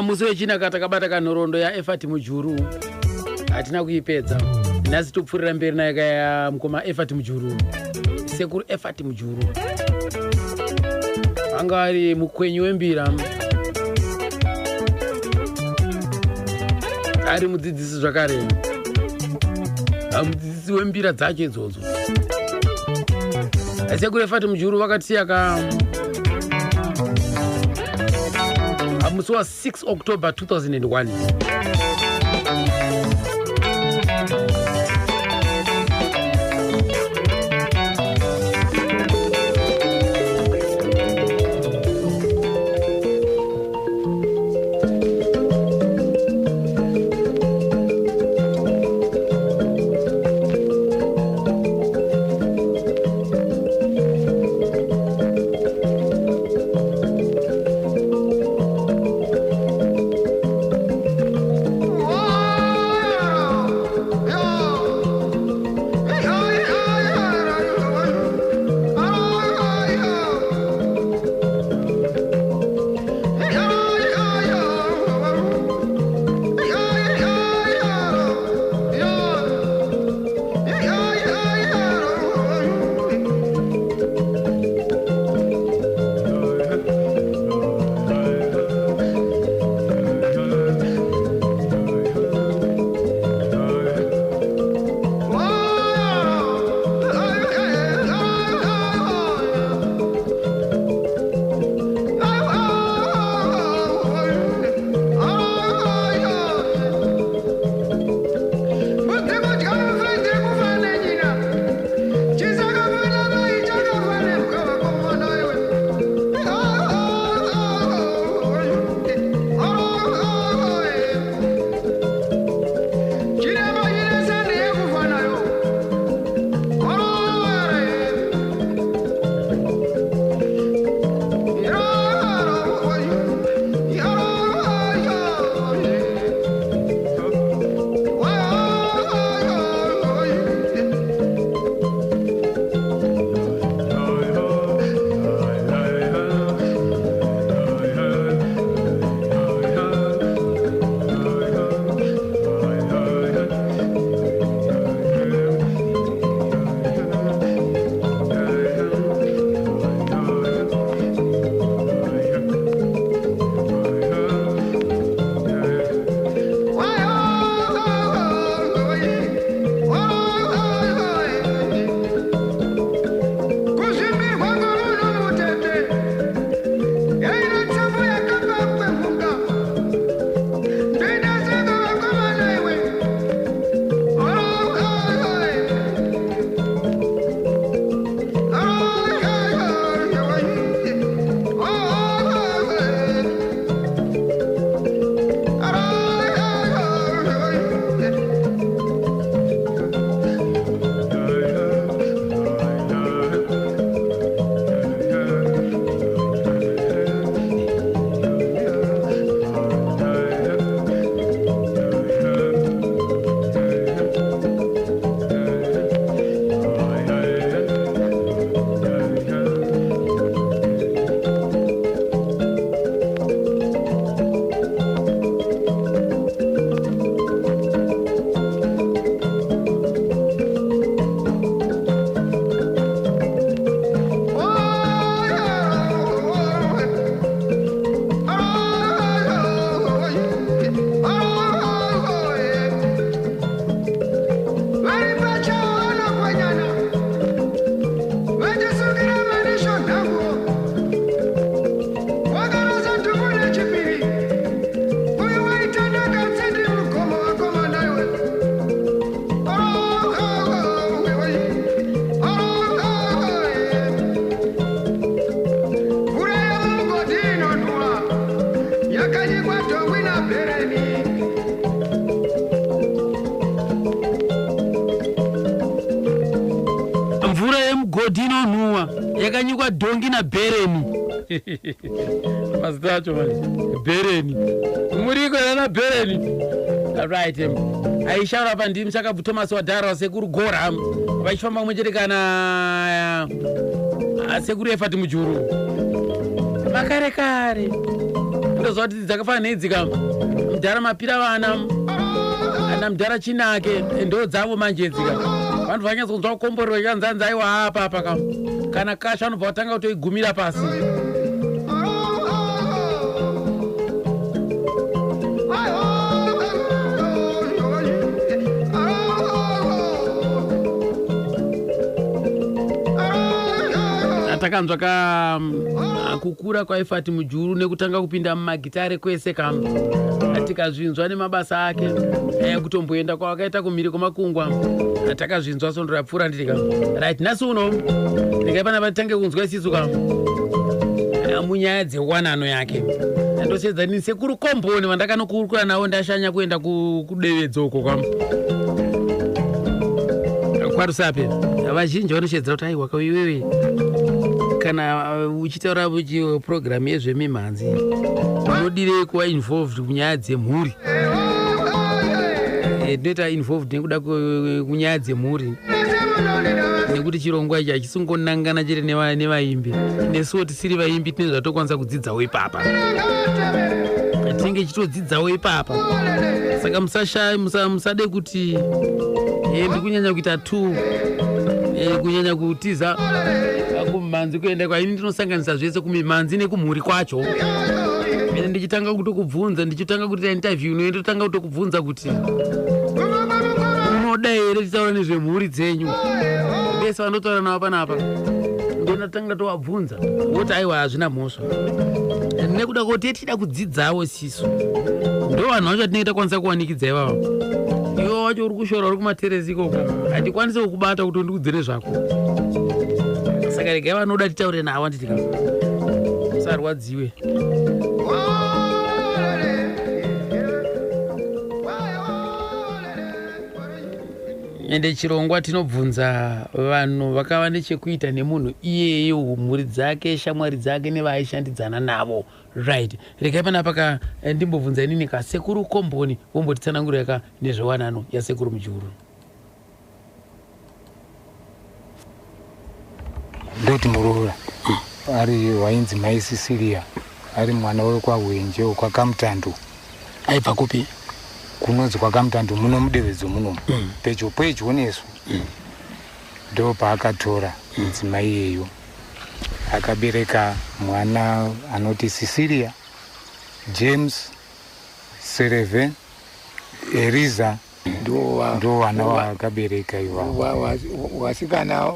Musi wechina ka takabata kanhoroondo yaEfati Mujuru, hatina kuipedza. Nhasi topfuurira mberi naye kaya mukoma Efati Mujuru, sekuru Efati Mujuru anga ari mukwenyi wembira, ari mudzidzisi zvakare, mudzidzisi wembira dzacho idzodzo. Sekuru Efati Mujuru vakatisiya ka musi wa 6 October 2001. Mvura yemugodhi inonhuwa yakanyikwa dhongi nabhereni. Mazita acho manje, Bhereni muriko nana Bhereni. Right, aishaura pandimi chakabvu Thomas Wadhara, sekuru Gora, vachifamba kumwe chete kana sekuru Efati Mujuru makare kare. Ndoziva kuti dzakafanana neidzi ka mudhara mapira vana ana mudhara chinake, ndo dzavo manje idzi ka. Vanhu vanyatsa kunzwa kukomborerwa chanzanzi aiwa apa apa ka kana kasha vanobva vatanga kutoigumira pasi. Takanzwa ka kukura kwaIfati Mujuru nekutanga kupinda mumagitare kwese ka, tikazvinzwa nemabasa ake, kutomboenda kwavakaita kumhiri kwemakungwa, takazvinzwa svondo rapfuura, nditika right. Nhasi uno regai pana vatange kunzwa isisu ka munyaya dzewanano yake. Ndosedza ni sekuru Komboni vandakanokurukura navo ndashanya kuenda kuDevedzo uko kwaRusape. Vazhinji vanoshedzera kuti aiwa iwewe kana uchitaura purogiramu yezvemimhanzi unodirei kuva involved munyaya dzemhuri? Ndinoita involved nekuda kunyaya dzemhuri nekuti chirongwa ichi hachisingonangana chete nevaimbi. Nesuwo tisiri vaimbi tine zvatokwanisa kudzidzawo ipapa, tinenge chitodzidzawo ipapa. Saka musade kuti ndikunyanya kuita t kunyanya kutiza kumimhanzi kuenda kwaini. Ndinosanganisa zvese, kumimhanzi nekumhuri kwacho. Ende ndichitanga kutokubvunza, ndichitanga kuita interview noe, ndotanga kutokubvunza kuti unoda here tichitaura nezvemhuri dzenyu. Vese vandotaura navo panapa ndonatanga tovabvunza, voti aiwa, hazvina mhosva, nekuda kwekuti tichida kudzidzawo sisu. Ndo vanhu vacho atinenge takwanisa kuwanikidza ivavo. Iwe wacho uri kushora uri kumateresi ikoko, hatikwanisi kukubata kuti undikudze nezvako. Saka regai vanoda titaure navo, anditika usarwadziwe. Ende chirongwa tinobvunza vanhu vakava nechekuita nemunhu iyeyo, mhuri dzake, shamwari dzake nevaaishandidzana navo. Right, regai panapa ka ndimbobvunza inini ka sekuru Komboni, vombotitsanangurira ka nezvewanano yasekuru Mujuru. Ndoti muroora ari wainzi Mai Sisilia, ari mwana wekwaHwenje, wekwaKamutando. Aibva kupi? Kunonzi kwaKamutando, muno muDevedzo munomu, pedyo pedyo nesu. Ndo paakatora mudzimai iyeyo, akabereka mwana anoti Sisilia, James, Sereve, Eliza. Ndo Ndo vana vaakabereka ivavo.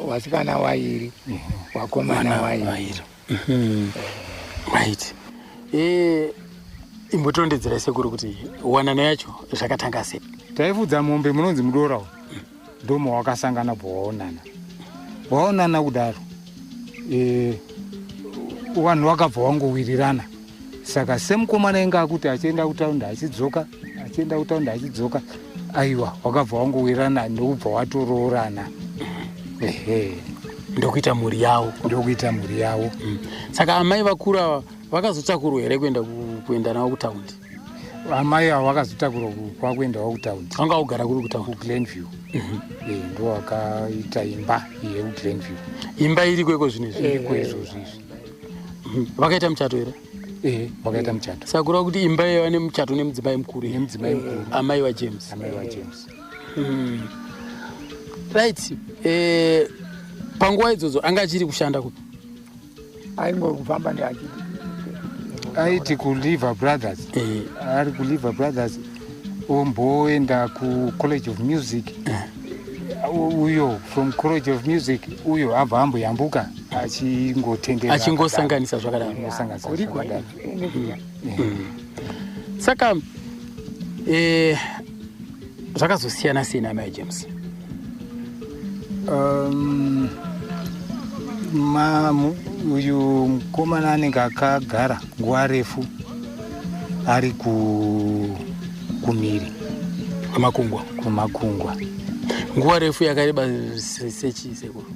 Wasikana wairi, wakomana wairi. Vairi. Right, imbotondedzerai sekuru kuti wanano yacho zvakatanga sei. Taifudza mombe munonzi mudora, ndo mawakasangana, bva waonana, waonana kudaro, vanhu vakabva wangowirirana. Saka semukomana inge akuti achienda kutaundi achidzoka, achienda kutaundi achidzoka, aiwa, wakabva wangowirirana ndokubva watoroorana, ehe. Ndokuita mhuri yavo. Ndokuita mhuri yavo. Saka amai vakuru ava vakazotakurwa here kuenda kuenda navo kutaundi? Amai ava vakazotakurwa kwakuendawo kutaundi. Vanga kugara kuri kutaundi? KuGlenview. Ndo wakaita imba yekuGlenview. Imba iriko iko zvino izvi? Iriko izvozvo izvi. Vakaita muchato here? Vakaita muchato. Saka kureva kuti imba yaiva nemuchato nemudzimai mukuru here? Nemudzimai mukuru. Amai vaJames. Amai vaJames. Right, panguva idzodzo anga achiri kushanda kupi? Aingofamba neachiti Aiti kuLever Brothers. Ari kuLever Brothers, omboenda kuCollege of Music. Uyo from College of Music uyo abva amboyambuka achingotenderera. Achingosanganisa zvakadaro. Achingosanganisa kuriko zvakadaro. Saka zvakazosiyana sei namai James? Uyu mukomana anenge akagara nguva refu ari kumhiri kwemakungwa. Kumakungwa. Nguva refu yakareba sechii, sekuru?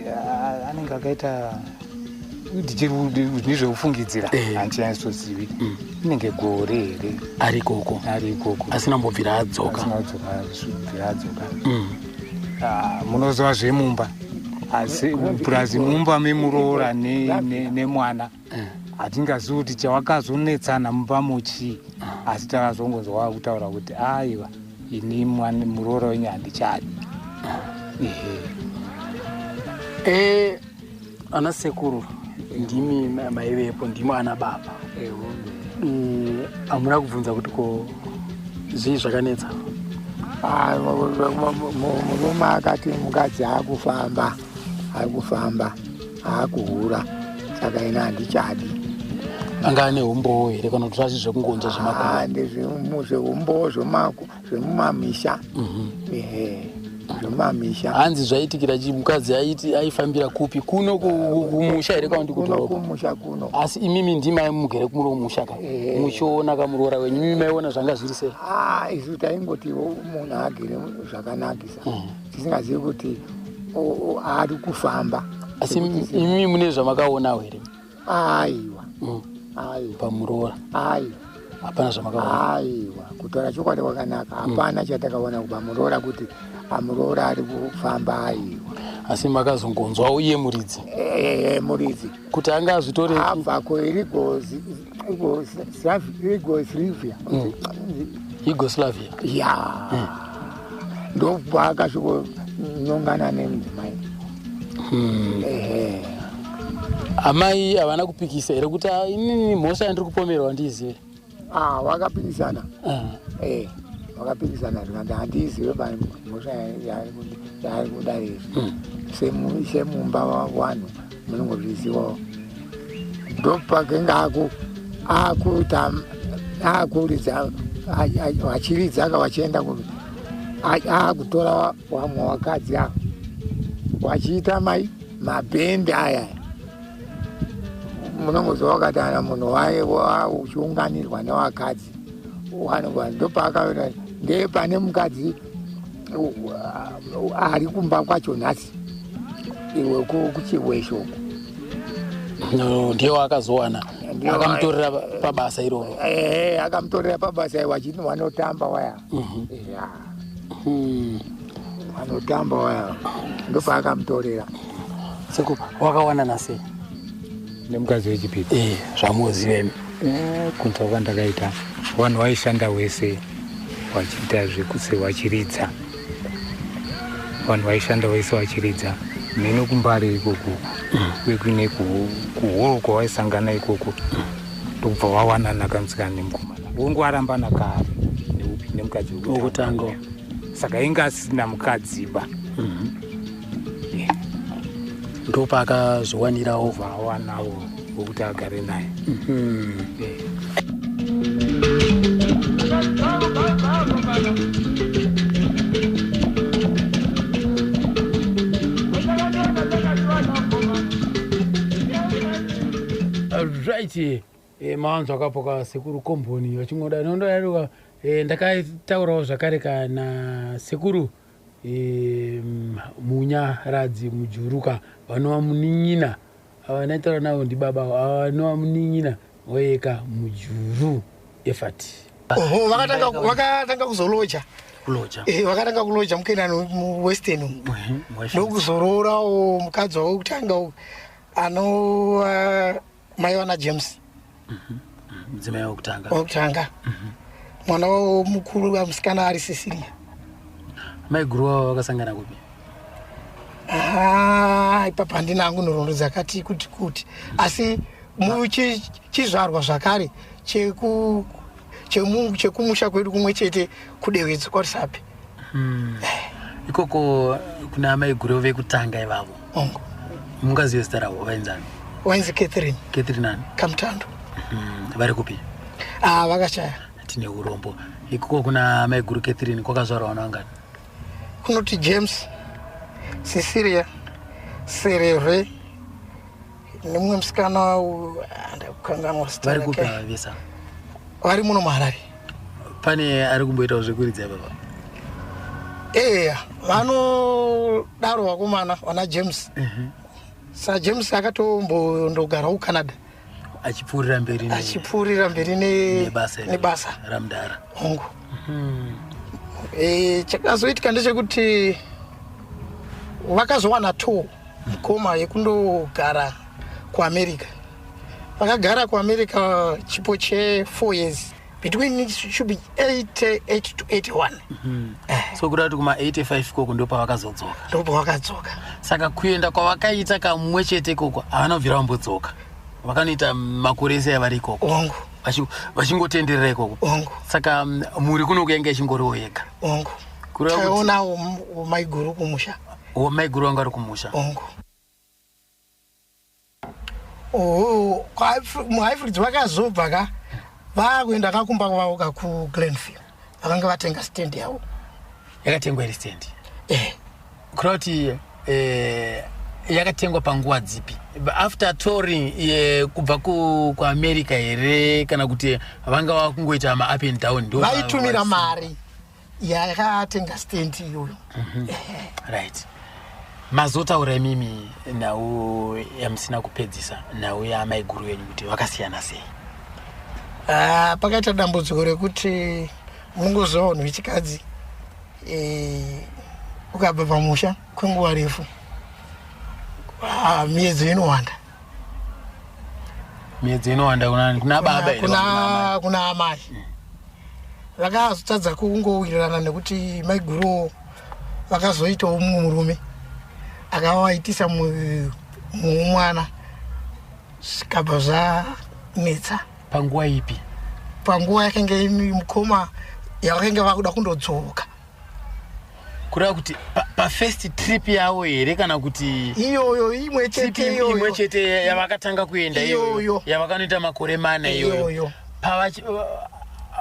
Ya, anenge akaita, ndichiri ndezvekufungidzira, handinyatsozivi, inenge gore here. Ari ikoko? Ari ikoko. Asina kumbobvira adzoka? Asina kudzoka, bvira adzoka. Ah, munoziva zvemumba, asi purazi mumba memuroora nemwana. Hatingazivi kuti chawakazonetsana mumba muchii, asi takazongonzwa wakutaura kuti aiwa, ini muroora wenyu handichadi. Ehe. Ana sekuru, ndimi maivepo, ndimi ana baba. Hamuna kubvunza kuti ko zvii zvakanetsa? Ah, murume akati mukadzi akufamba, ari kufamba, akuhura, saka ina handichadi. Anga ane umbowo here kana kuti zvazvi zvekungonzwa zvemakuva? Ah, ndezveumbowo zvemumamisha. Ehe, zvemumamisha. Hanzi zvaitikira chi mukadzi aiti aifambira kupi? Kuno kumusha here kana kuti kuno kudhorobha? Kumusha kuno. Asi imimi ndimi mugere kumuno kumusha ka, muchiona kamuroora wenyu, imimi maiona zvanga zviri sei? Ah, isu taingoti munhu agere zvakanakisa, tisingazivi kuti ari kufamba. Asi imimi mune zvamakaonawo here? Aiwa. Aiwa. Pamuroora? Aiwa. Hapana zvamakaona? Aiwa, kutaura chokwadi kwakanaka, hapana chatakaona kubva muroora kuti amuroora ari kufamba, aiwa. Asi makazongonzwawo iye muridzi Muridzi kuti anga azvitoreki? Abva kuIgoslavia. Yugoslavia. Ya, ndokwaakasvikonyongana nemudzimai. Ehe. Amai havana kupikisa here kuti, "Ah, inini mhosva yandiri kupomerwa handiizive"? Ah, wakapikisana. Wakapikisana, zvikanzi handiizive mhosva yaari kuda izvi. Semumba vanhu munongozvizivawo, ndopakenge akuita akuridza, vachiridza ka, vachienda akutora vamwe vakadzi ava, vachiita mai mabhendi aya. Munongoziva wakati ana munhu waye uchiunganirwa nevakadzi wanogwa, ndopaakaona ndee pane mukadzi ari kumba kwacho nhasi, iwe kuchiwesho uko. No, ndiye waakazowana akamutorera pabasa iroro? Ehe, akamutorera pabasa iwo, achiti vanotamba waya. Ya, vanotamba waya, ndopaakamutorera. Sekuru, wakawanana sei Nemukadzi wechipiri? Zvamuziva imi. Kunzwa kwandakaita, vanhu vaishanda wese vachiita zvekuse vachiridza, vanhu vaishanda wese vachiridza mheno kuMbare ikoko, uye kuine kuhoro kwavaisangana ikoko, ndokubva vawanana kamusikana nemukomana. Vongu arambana kare neupi, nemukadzi wekutanga. Saka inge asina mukadziba. Ndopaakazowanirawo. Obva awanawo wekuti agare naye. Right, mawanzwa kapoka sekuru komboni vachingoda nondodaruka. Ndakataurawo zvakare kana sekuru Munyaradzi Mujuruka, vanova munin'ina. Ava ndaitaura navo ndibaba, ava vanova munin'ina weka Mujuru Efati. Oho, vakatanga kuzoloja. Kuloja. Vakatanga kuloja muKenani, muWestern umu. Ndokuzoroorawo mukadzi wavo wekutanga uyu, anova mai vana James. Mudzimai wekutanga. Wekutanga. Mwana wavo mukuru musikana ari Cecilia. Maiguru vavo vakasangana kupi? Ah, ipapo handina hangu nhoroondo dzakati kuti kuti, asi chizvarwa zvakare chekumusha kwedu kumwe chete kuDewedzo kwaRusape. Ikoko kuna maiguru vekutanga ivavo? Ongo. Mungazive zita ravo, vainzani? Wainzi Catherine. Catherine ani? Kamutando. Vari kupi? Ah, vakashaya. Tine urombo. Ikoko kuna maiguru Catherine kwakazvarwa vana vangani? Kunoti James, Cecilia, Sereve nemumwe musikana ndakukanganwa zita Vari kupi rake. ava vese ava? Vari muno muHarare. Pane ari kumboitawo zvekuridza ipapa? Eya, vanodaro vakomana vana James. SaJames akatombondogarawo kuCanada. Achipfuurira mberi Achipfuurira mberi nebasa iri nebasa. Ramudhara. Hongu. Chakazoitika ndechekuti vakazowana tour mukoma yekundogara kuAmerica. Vakagara kuAmerica chipo che4 years, between, it should be 88 to 81. So kuda kuti kuma-85 ikoko ndo pavakazodzoka? Ndopavakadzoka. Saka kuenda kwavakaita kamwe chete ikoko, havana kubvira vambodzoka. Vakanoita makore ese avari ikoko? Hongu. Vachingotenderera ikoko? Hongu. Saka mhuri kunoku yanga ichingoriwo yega? Hongu. Kureva kuti- Taionawo maiguru kumusha. Maiguru vanga vari kumusha? Hongu. Oho, muHighfields vakazobva ka, vakuenda kakumba kwavo ka kuGlenville. Vakanga vatenga stand yavo. Yakatengwa iri stand? Eh. Kureva kuti yakatengwa panguva dzipi? After touring kubva kuAmerica here, kana kuti vanga vakungoita ma-up and down ndo Vaitumira mari yakatenga stand iyoyo. Right, mazotaura imimi nhau yamusina kupedzisa, nhau yamaiguru venyu, kuti vakasiyana sei? Ah, pakaita dambudziko rekuti mungoziva vanhu vechikadzi, ukabva pamusha kwenguva refu, ah, miedzo inowanda. Miedzo inowanda kunani? Kuna baba here? Kuna amai? Kuna amai. Vakazotadza kungowirirana nekuti maiguruwo vakazoitawo mumwe murume akavaitisa mumwe mwana, zvikabva zvanetsa. Panguva ipi? Panguva yakanga imi mukoma yavakanga vakuda kundodzoka. Kureva kuti pafirst trip yavo here, kana kuti Iyoyo imwe trip chete. imwe Iyoyo. chete yavakatanga kuenda iyoyo? Iyoyo. Yavakanoita makore 4 iyoyo? Iyoyo.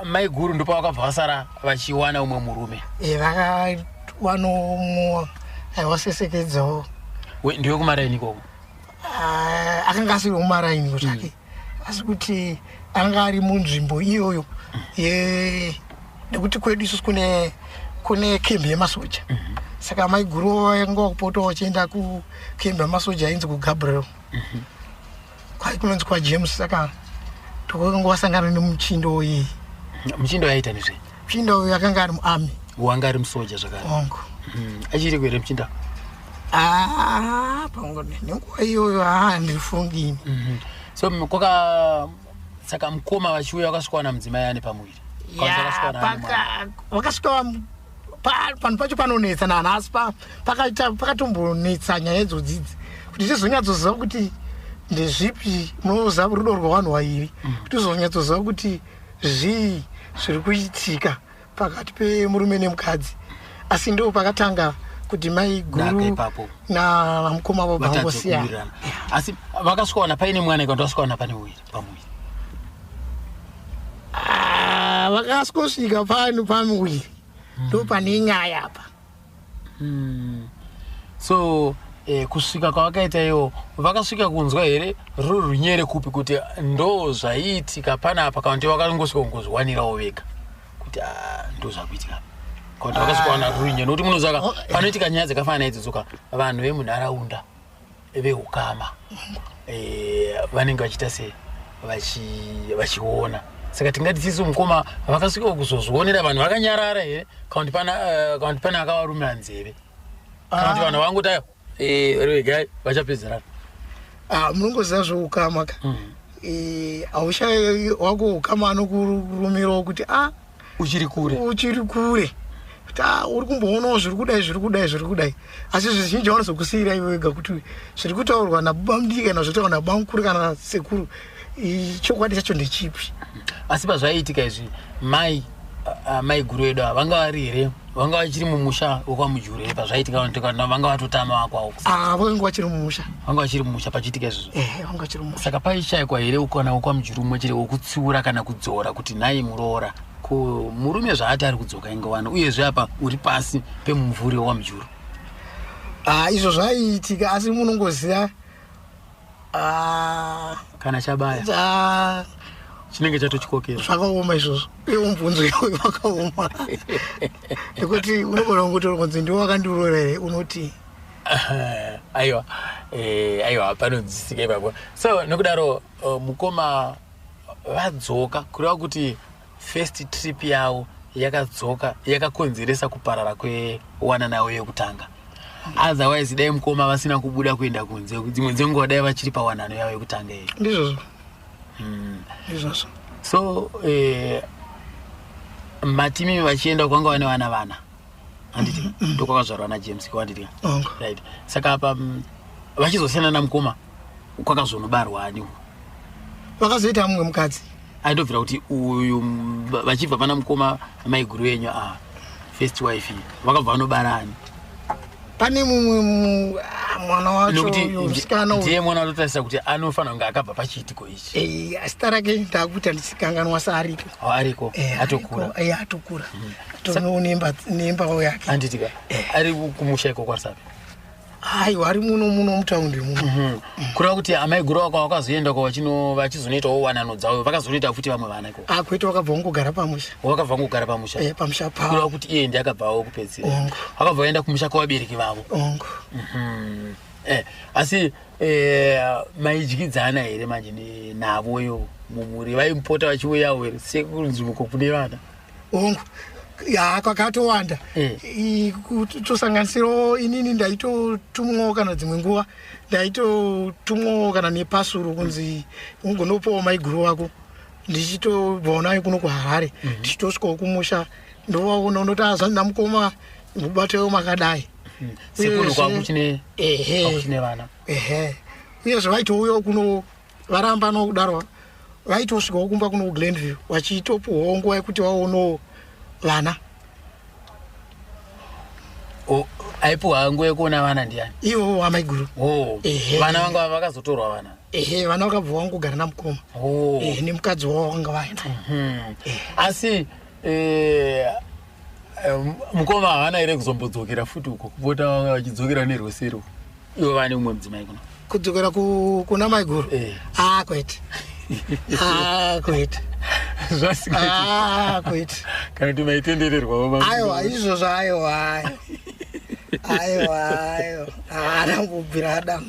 Maiguru ndopavakabva vasara vachiwana umwe murume? Vakawana umwe aiwasesekedzawo. Ndiwe kumaraini ikoko? Ah, akanga asiri mumaraini zvake, asi kuti anga ari munzvimbo iyoyo nekuti kwedu isusu kune kembi yemasoja. Saka maiguru vanga vakupotawo vachienda kukembi yemasoja ainzi kuGabriel, kunonzi kwaJames. Saka ndokanga wasangana nemuchindo iyi. Muchindo yaita nezvei? Muchindo uyu akanga ari muarmy. Wanga ari musoja zvakare? Hongu. Achiri kuhere muchinda? Ah, nenguva iyoyo haa, handifungini. So kwaka saka mukoma vachiuya vakasvika wana mudzimai ane pamuviri? Kana kuti vakasvika wana ane mwana? Vakasvika panhu pacho panonetsa nanhasi, pakatombonetsa nyaya idzodzidzi kuti tizonyatsoziva kuti ndezvipi. Munoziva rudo rwavanhu vairi, kuti tizonyatsoziva kuti zvii zviri kuitika pakati pemurume nemukadzi. Asi ndo pakatanga kuti mai Daka guru ipapo. namukoma vobva Vatadze vangosiyana. kuwirirana. Asi vakasvika wana paine mwana, kana kuti vasvika wana pane pamuviri? Ah, vakasvika pano pamuviri, ndo pane nyaya apa. So kusvika kwavakaita iwo, vakasvika kunzwa here ruri runyere kupi kuti ndo zvaiitika panapa, kana kuti vakangosvika kungozviwanirawo vega kuti, "Ah, ndo zvakuitika apa"? Kana kuti vakasvika wana ruri runyere? Nokuti munoziva ka, panoitika nyaya dzakafanana idzodzo ka, vanhu vemunharaunda, veukama, vanenge vachiita se vachiona. Saka tingati tisu mukoma vakasvika kuzozvionera vanhu vakanyarara here, kana kuti pane akavarumira nzeve, kana kuti vanhu vangoti ayo, regai vachapedzerana? Ah, munongoziva zveukama ka. Haushayi wako ukama anokurumirawo kuti a Uchiri kure. Uchiri kure, kuti a uri kumboonawo zviri kudai, zviri kudai, zviri kudai. Asi zvizhinji vanozokusiyira iwe wega kuti zviri kutaurwa nababa mudiki kana zviri kutaurwa nababa mukuru kana sekuru, chokwadi chacho ndechipi. Asi pazvaiitika izvi, mai guru vedu ava vanga vari here, vanga vachiri mumusha wekwaMujuru here pazvaiitika, kana vanga vatotama vakwawo? Ah, vanga vachiri mumusha. Vanga vachiri mumusha pachiitika izvozvo? Ehe, vanga vachiri mumusha. Saka paishayikwa here kana wekwaMujuru umwe chete wokutsiura kana kudzora kuti, nhai muroora, ko murume zvaati ari kudzoka inga wani, uyezve apa uri pasi pemumvuri wekwaMujuru? Ah, izvo zvaiitika, asi munongoziva, ah, Kana chabaya chinenge chatotyokera. Zvakaoma izvozvo. Uye mubvunzo iwoyo wakaoma nekuti unogona kungotaura kunzi ndiwe wakandiroora here, unoti. Aiwa, aiwa, panonzwisika ipapo. So nokudaro mukoma vadzoka, kureva kuti first trip yavo yakadzoka yakakonzeresa kuparara kwewanano yekutanga. Otherwise dai mukoma vasina kubuda kuenda kunze, dzimwe dzenguva dai vachiri pawanano yavo yekutanga iyo. Ndizvozvo. Izvozvo. So matimi vachienda kwanga vane vana vana, handiti? Ndokwakazvarwa naJames, kwanditi? Ongo. Right, saka apa vachizosiyana namukoma, kwakazonobarwa ani? Vakazoita mumwe mukadzi. Aindobvira kuti uyu vachibva pana mukoma, maiguru yenyu a first wife iyi, vakabva vanobara ani? Pane mumwe mwana wacho. Nokuti Uyu musikana uyu. Ndiye mwana watotarisa kuti anofanira kunge akabva pachiitiko ichi. Zita rake ndakuti ndichikanganwa, saariko. Oh, ariko? Atokura? Atokura, atoo nembawo yake. Handitika ari kumusha iko kwaRusape? Aiwa, ari muno mutaundi muno. Kureva kuti amaiguru vako vakazoenda ko vachizonoitawo wanano dzavo, vakazonoita futi vamwe vana iko? Akwete, wakabva ungogara pamusha. Vakabva ngogara pamusha? Pamusha Kureva pavo. kuti iye ndiye akabvawo kupedzisira? Ongo. Akabva vaenda kumusha kwavabereki vavo? Ongo. Asi maidyidzana here manje navoyo mumhuri? Vaimupota vachiuyawo here sekunzvimbo kune vana? Ongo, ya, kwakatowanda. Kutosanganisirawo inini, ndaitotumwawo kana dzimwe nguva ndaitotumwawo kana nepasuru kunzi ungonopawo maiguru wako, ndichitobvawo nayo kuno kuHarare, ndichitosvikawo kumusha, ndovaona, unoti azvanzi namukoma, mubatewo makadai. Sekuno Uyezve- kwakuchine Ehe. kwakuchine vana. Ehe, uyezve vaitouyawo kuno, varamba nokudaro vaitosvikawo kumba kuno kuGlenview, vachitopuhwawo nguva yekuti vaonewo vana. Aipuhwa nguva yekuona vana ndiani? Ivowo amaiguru. Oh, Ehe. vana vanga vakazotorwa vana? Ehe, vana vakabva vangogara namukoma. Oh. Ehe, nemukadzi wavo vanga vaenda. Asi mukoma havana here kuzombodzokera futi uko, kupota vanga vachidzokera nerwesero, ivo vane umwe mudzimai kuno? Kudzokera kuna maiguru? Ah, kwete. Ah, kwete. Zvasingaiti. Ah, kwete. Kana kuti maitendererwawo? Aiwa, izvozvo aiwa, aiwa, aiwa, aiwa, haana kumbobvira adamu,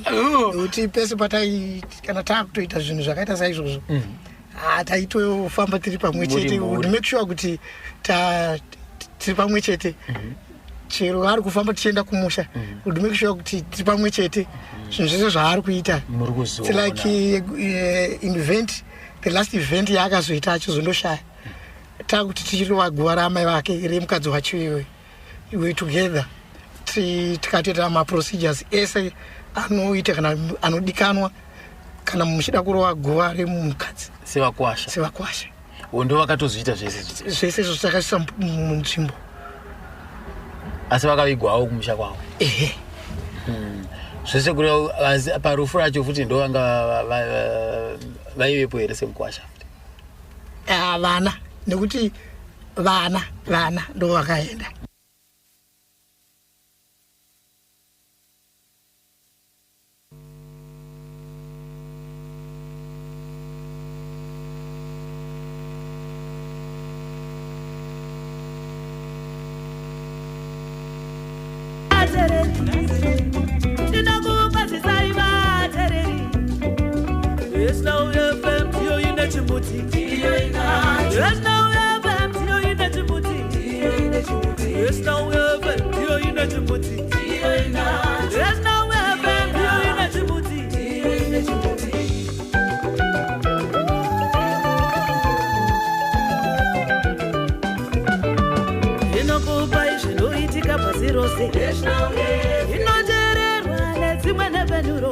nekuti pese patai kana taakutoita zvinhu zvakaita saizvozvo, taitofamba tiri pamwe Muri chete. mhuri. Would make sure kuti tiri pamwe chete, chero ari kufamba tichienda kumusha, would make sure kuti tiri pamwe chete, zvinhu zvese zvaari kuita. Muri It's like kuzoona. Event, the last event yaakazoita achizondoshaya, takuti tichirova guva ramai vake, remukadzi wacho iwe, we together tikatoita maprocedures ese anoita kana anodikanwa kana muchida kurova guva remukadzi. Sevakwasha? Sevakwasha. Ndo vakatozviita zvese izvi? Zvese izvo takaisa munzvimbo. Asi vakavigwawo kumusha kwavo? Ehe. Zvese kureva, asi parufu racho futi ndo vanga vaivepo here semukwasha futi? Ah, vana, nekuti vana ndo vakaenda. Ndinokukwazisai vateereri. National FM ndiyo ine chimuti. National FM ndiyo ine chimuti. National FM ndiyo ine chimuti. National FM ndiyo ine chimuti. Inokupai zvinoitika pasi rose, inoteererwa nedzimwe nhepfenyuro,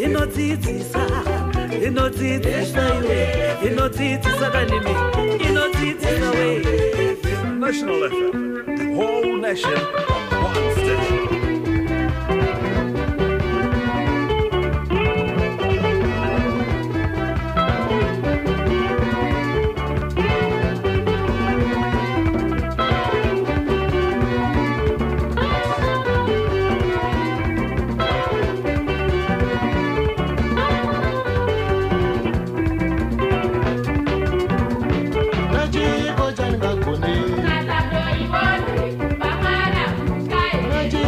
inodzidzisa, inodzidzisa iwe, inodzidzisa kanimi, inodzidzisa we. National FM, the whole nation on one station. Nachiko chandingagone. Nachiko.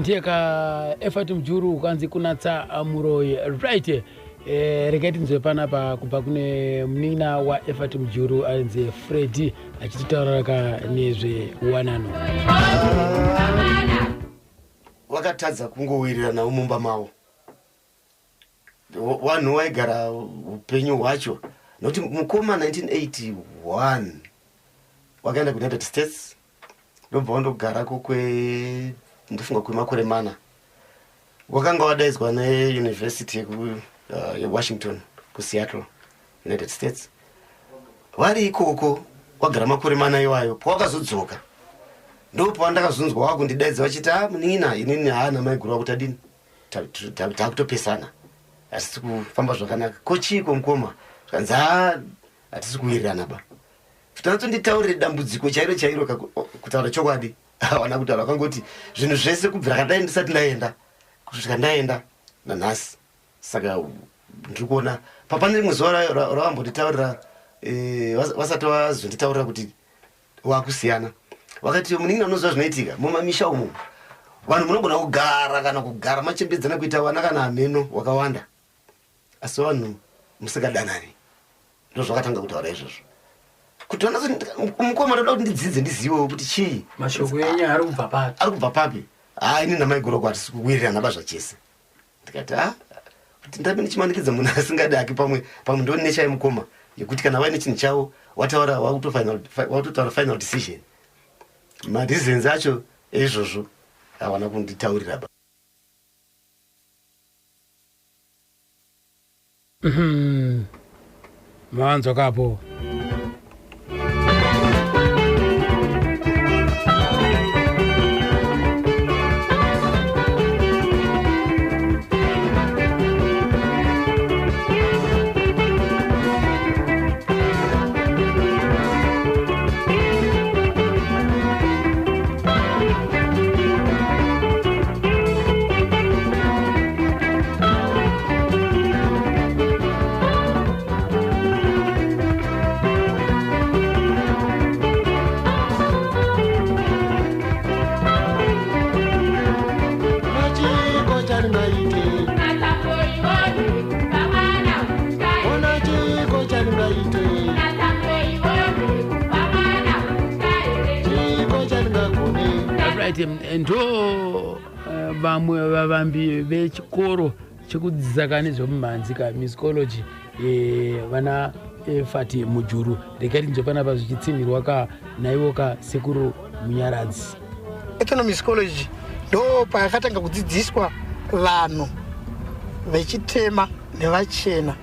Ndiye ka Effort Mujuru, kwanzi kunatsa muroyi. Right, regai tinzwe panapa kubva kune munin'ina waEffort Mujuru ainzi Freddy, achititaurira ka nezvewanano. Vakatadza kungowiriranawo mumba mavo. Vanhu vaigara upenyu hwacho, nokuti mukoma 1981 wakaenda kuUnited States, ndobva wandogarako kwe, ndofunga, kwemakore 4. Wakanga wadaidzwa neuniversity yeWashington kuSeattle, United States. Vari ikoko wagara makore 4 iwayo. Pawakazodzoka, ndo pawandakazonzwa wakundidaidza vachiti, "A, munin'ina, inini haana maiguru wakuti adini, takutopesana, hatisi kufamba zvakanaka." "Ko chiiko, mukoma?" Zvikanzi, "Ha, hatisi kuwirirana ba." Kuti anatsonditaurire dambudziko chairo chairo, kutaura chokwadi hawana kutaura. Kangoti zvinhu zvese kubvira kandai ndisati ndaenda kusvika ndaenda nanhasi. Saka ndiri kuona papane rimwe zuva ravambonditaurira, vasati vazonditaurira kuti wakusiyana, vakati, "Munin'ina, unoziva zvinoitika mumamisha umu? Vanhu munogona kugara, kana kugara machembedzana, kuita vana kana hameno wakawanda, asi vanhu musingadanani." Ndo zvakatanga kutaura izvozvo, kuti mukoma, ndoda kuti ndidzidze, ndizivewo kuti chii. Mashoko enyu ari kubva papi? Ari kubva papi? Ha, ini namaiguroko hatisi kuwirirana bazvachese. Ndikati, "Ha, kuti ndabe ndichimanikidza munhu asingadaki, pamwe pamwe ndo nechai mukoma yekuti kana vaine chinhu chavo wataura, wakutotaura final decision." Mareasons acho eizvozvo hawana kunditaurira ba. Mawanzwa kapo. Chiko charingaite, ona chiko charingaite, chiko charingagone. Right, ndo vamwe vavambi vechikoro chekudzidzisa ka nezvemumhanzi ka musicology, vana Effort Mujuru. Regai tinzwe panapa zvichitsinhirwa ka naivo ka sekuru Munyaradzi. Ethnomusicology ndo pakatanga kudzidziswa vanhu vechitema nevachena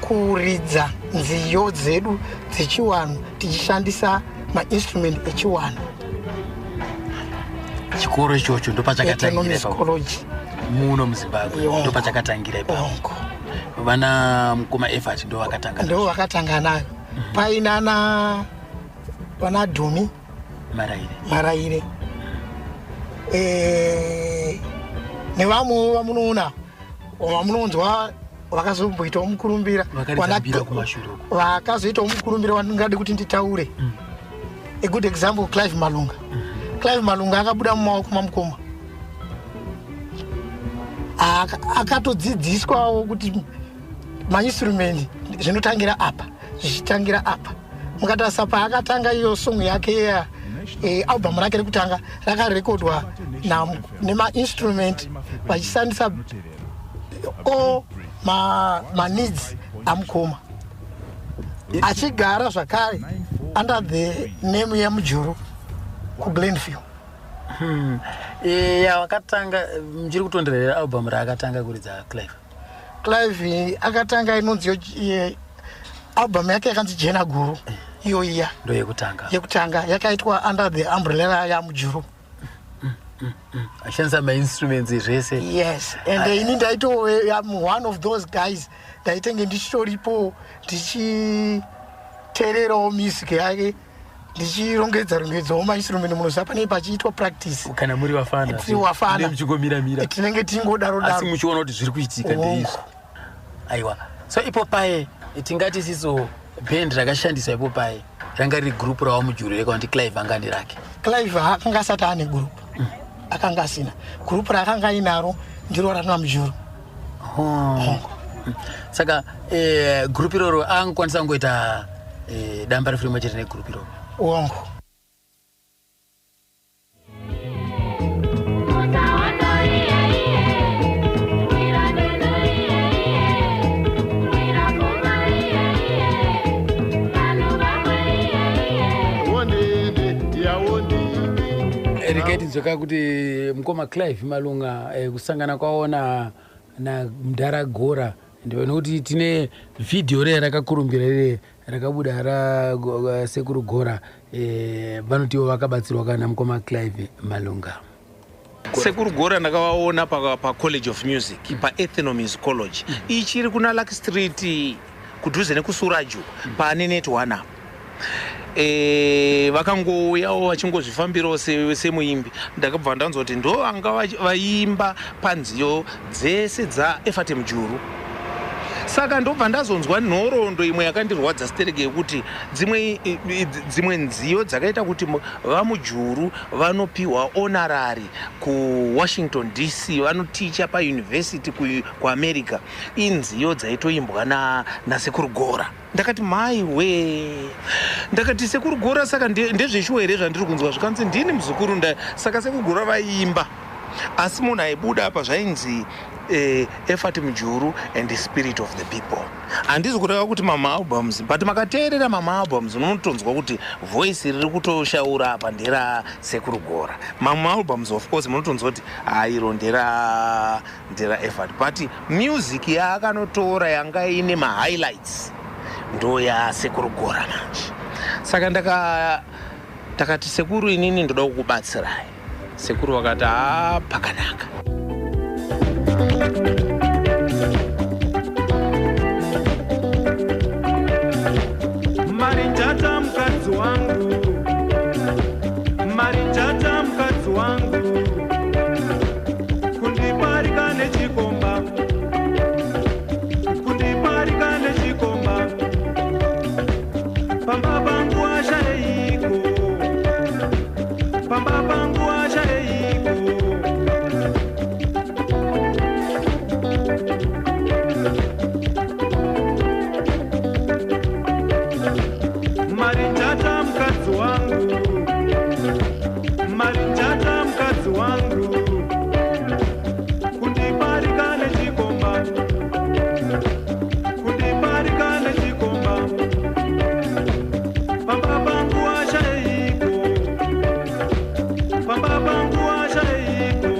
kuridza nziyo dzedu dzechiwanhu tichishandisa mainstrument echiwanhu. Chikoro ichocho ndopachakatangira ipapo? Ethnomusicology. Muno muZimbabwe? Yongo. Ndopachakatangira ipapo? Ongo. Vana mukoma Effort ndo vakatanga? Ndo vakatanga nayo, painana vana Dhumi Maraire. Maraire, nevamwewo vamunoona, vamunonzwa vakazomboitawo mukurumbira. Vakaridza mbira kumashure uko. Vakazoitawo mukurumbira wandingade kuti nditaure, a good example, Clive Malunga. Clive Malunga akabuda mumaoko mamukoma. Akatodzidziswawo kuti mainstrument zvinotangira apa, zvichitangira apa. Mukatarisa paakatanga iyo song yake iya, album rake rekutanga rakarekodwa nemainstrument vachishandisa all maneeds amukoma, achigara zvakare under the name yaMujuru kuGlenview. Ya, vakatanga, muchiri kutonderera album raakatanga kuridza Clive? Clive akatanga inonzi album yake yakanzi Jena Guru, iyo iya. Ndo yekutanga? Yekutanga yakaitwa under the umbrella yaMujuru. Achishandisa mainstruments zvese? Yes, and ini ndaito, I'm one of those guys, ndaitenge ndichitoripo ndichiteererawo music yake, ndichirongedza rongedzawo mainstrument. Munoziva panei pachiitwa practice. Kana muri vafana. Tiri wafana. Muchingomiramira. Tinenge tingodaro asi daro. Muchiona kuti zviri kuitika ndeizvi. Aiwa, so ipo paye tingati siso band rakashandiswa ipo paye ranga riri group rava Mujuru reka kuti Clive anga rake? Clive akanga asati ane group. Akanga asina gurupu raakanga ainaro, ndiro rana Mujuru. Oh. Saka gurupu iroro angokwanisa kungoita damba refu rimwe chete negurupu iroro? Ongo. Regai tinzweka kuti mukoma Clive Malunga, kusangana kwavo na mudhara Gora, nekuti tine vhidhiyo reye rakakurumbira rere rakabuda rasekuru Gora, vanotiwo vakabatsirwa kana mukoma Clive Malunga. Sekuru Gora ndakavaona paCollege of Music, paEthnomusicology ichiri kuna Luck Street, kudhuze nekuSuraju, pane Net One apo. Vakangouyawo vachingozvifambirawo semuimbi. Ndakabva ndanzwa kuti ndo vanga vaimba panziyo dzese dzaEfat Mujuru. Saka ndobva ndazonzwa nhoroondo imwe yakandirwadza stereke, yekuti dzimwe nziyo dzakaita kuti vaMujuru vanopiwa honorary kuWashington DC, vanoticha pauniversity kuAmerica, inziyo dzaitoimbwa nasekuru Gora. Ndakati, "Mai we," ndakati, "Sekuru Gora, saka ndezveshuwa here zvandiri kunzwa?" Zvikanzi, "Ndini muzukuru." Saka sekuru Gora vaiimba, asi munhu aibuda apa zvainzi Efat Mujuru and the Spirit of the People. Handisi kureva kuti mamaalbums, but makateerera mamaalbums unotonzwa kuti voice riri kutoshaura apa ndera sekuru Gora. Mamaalbums, of course, munotonzwa kuti hairo ndera Efat, but music yaakanotora yanga ine mahighlights ndo yasekuru Gora manje. Saka ndakati, "Sekuru, inini ndoda kukubatsirai." Sekuru vakati, "Ha, pakanaka." Marinjata mukadzi wangu, Marinjata mukadzi wangu, kundiparika nechikomba, kundiparika nechikomba, pamba pangu ashayeiko, pamba pangu ashayeiko. Marinjata mukadzi wangu, Marinjata mukadzi wangu, kundiparika nechikomba, kundiparika nechikomba, pamba pangu ashayeiko, pamba pangu ashayeiko.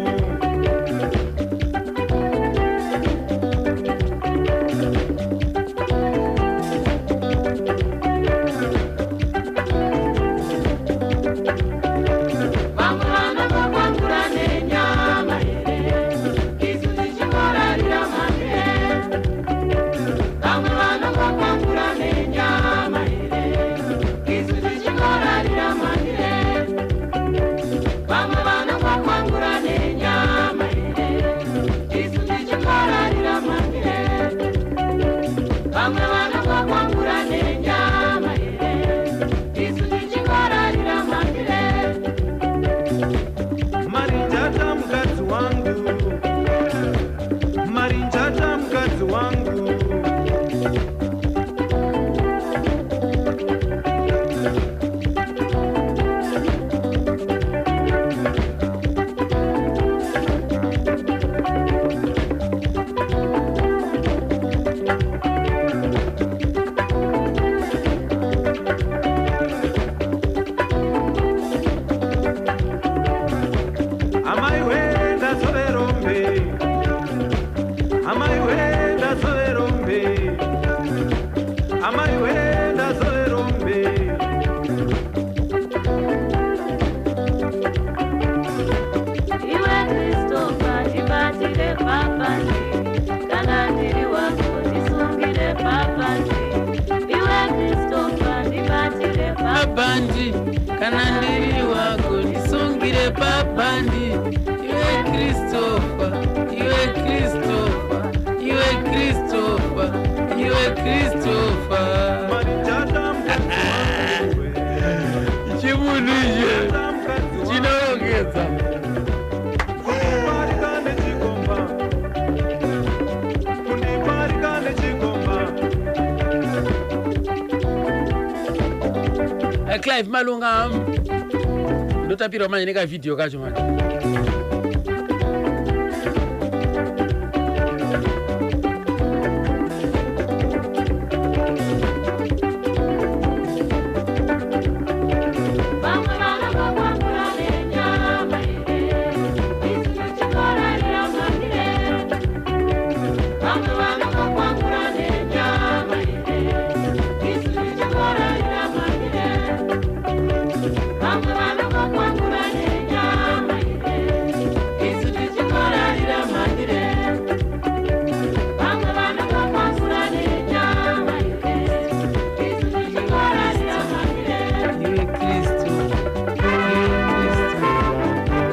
Vamwe vanongokwangura nenyama here, isu tichingorarira mhande. Vamwe vanongokwangura nenyama here, isu tichingorarira mhande. Vamwe vanongokwangura nenyama here, isu tichingorarira mhande. Vamwe vanongokwangura nenyama here, isu tichingorarira mhande. Marinjata mukadzi wangu, Marinjata mukadzi wangu. Amai wenda soverombe, amai wenda soverombe, amai wenda soverombe. Iwe Kristofa, ndibatire papandi, kana ndiri wako ndisungire papandi. Iwe Kristofa, ndibatire pabhandi, kana ndiri wako ndisungire pabhandi. Iwe Kristofa, iwe Kristofa, iwe Kristofa, iwe Kristofa. Marinjata mukadzi wangu. Chimunhu ichi chinorongedza. Clive Malunga, ndotapirwa manje nekavhidhiyo kacho manje. Vamwe vanongokwangura nenyama here, isu tichikorarira mandire. Vamwe vanongokwangura nenyama here, isu tichikorarira mandire. Vamwe vanongokwangura nenyama here, isu tichikorarira mandire. Vamwe vanongokwangura nenyama here, isu tichikorarira mandire. Iwe Kristu, iwe Kristu,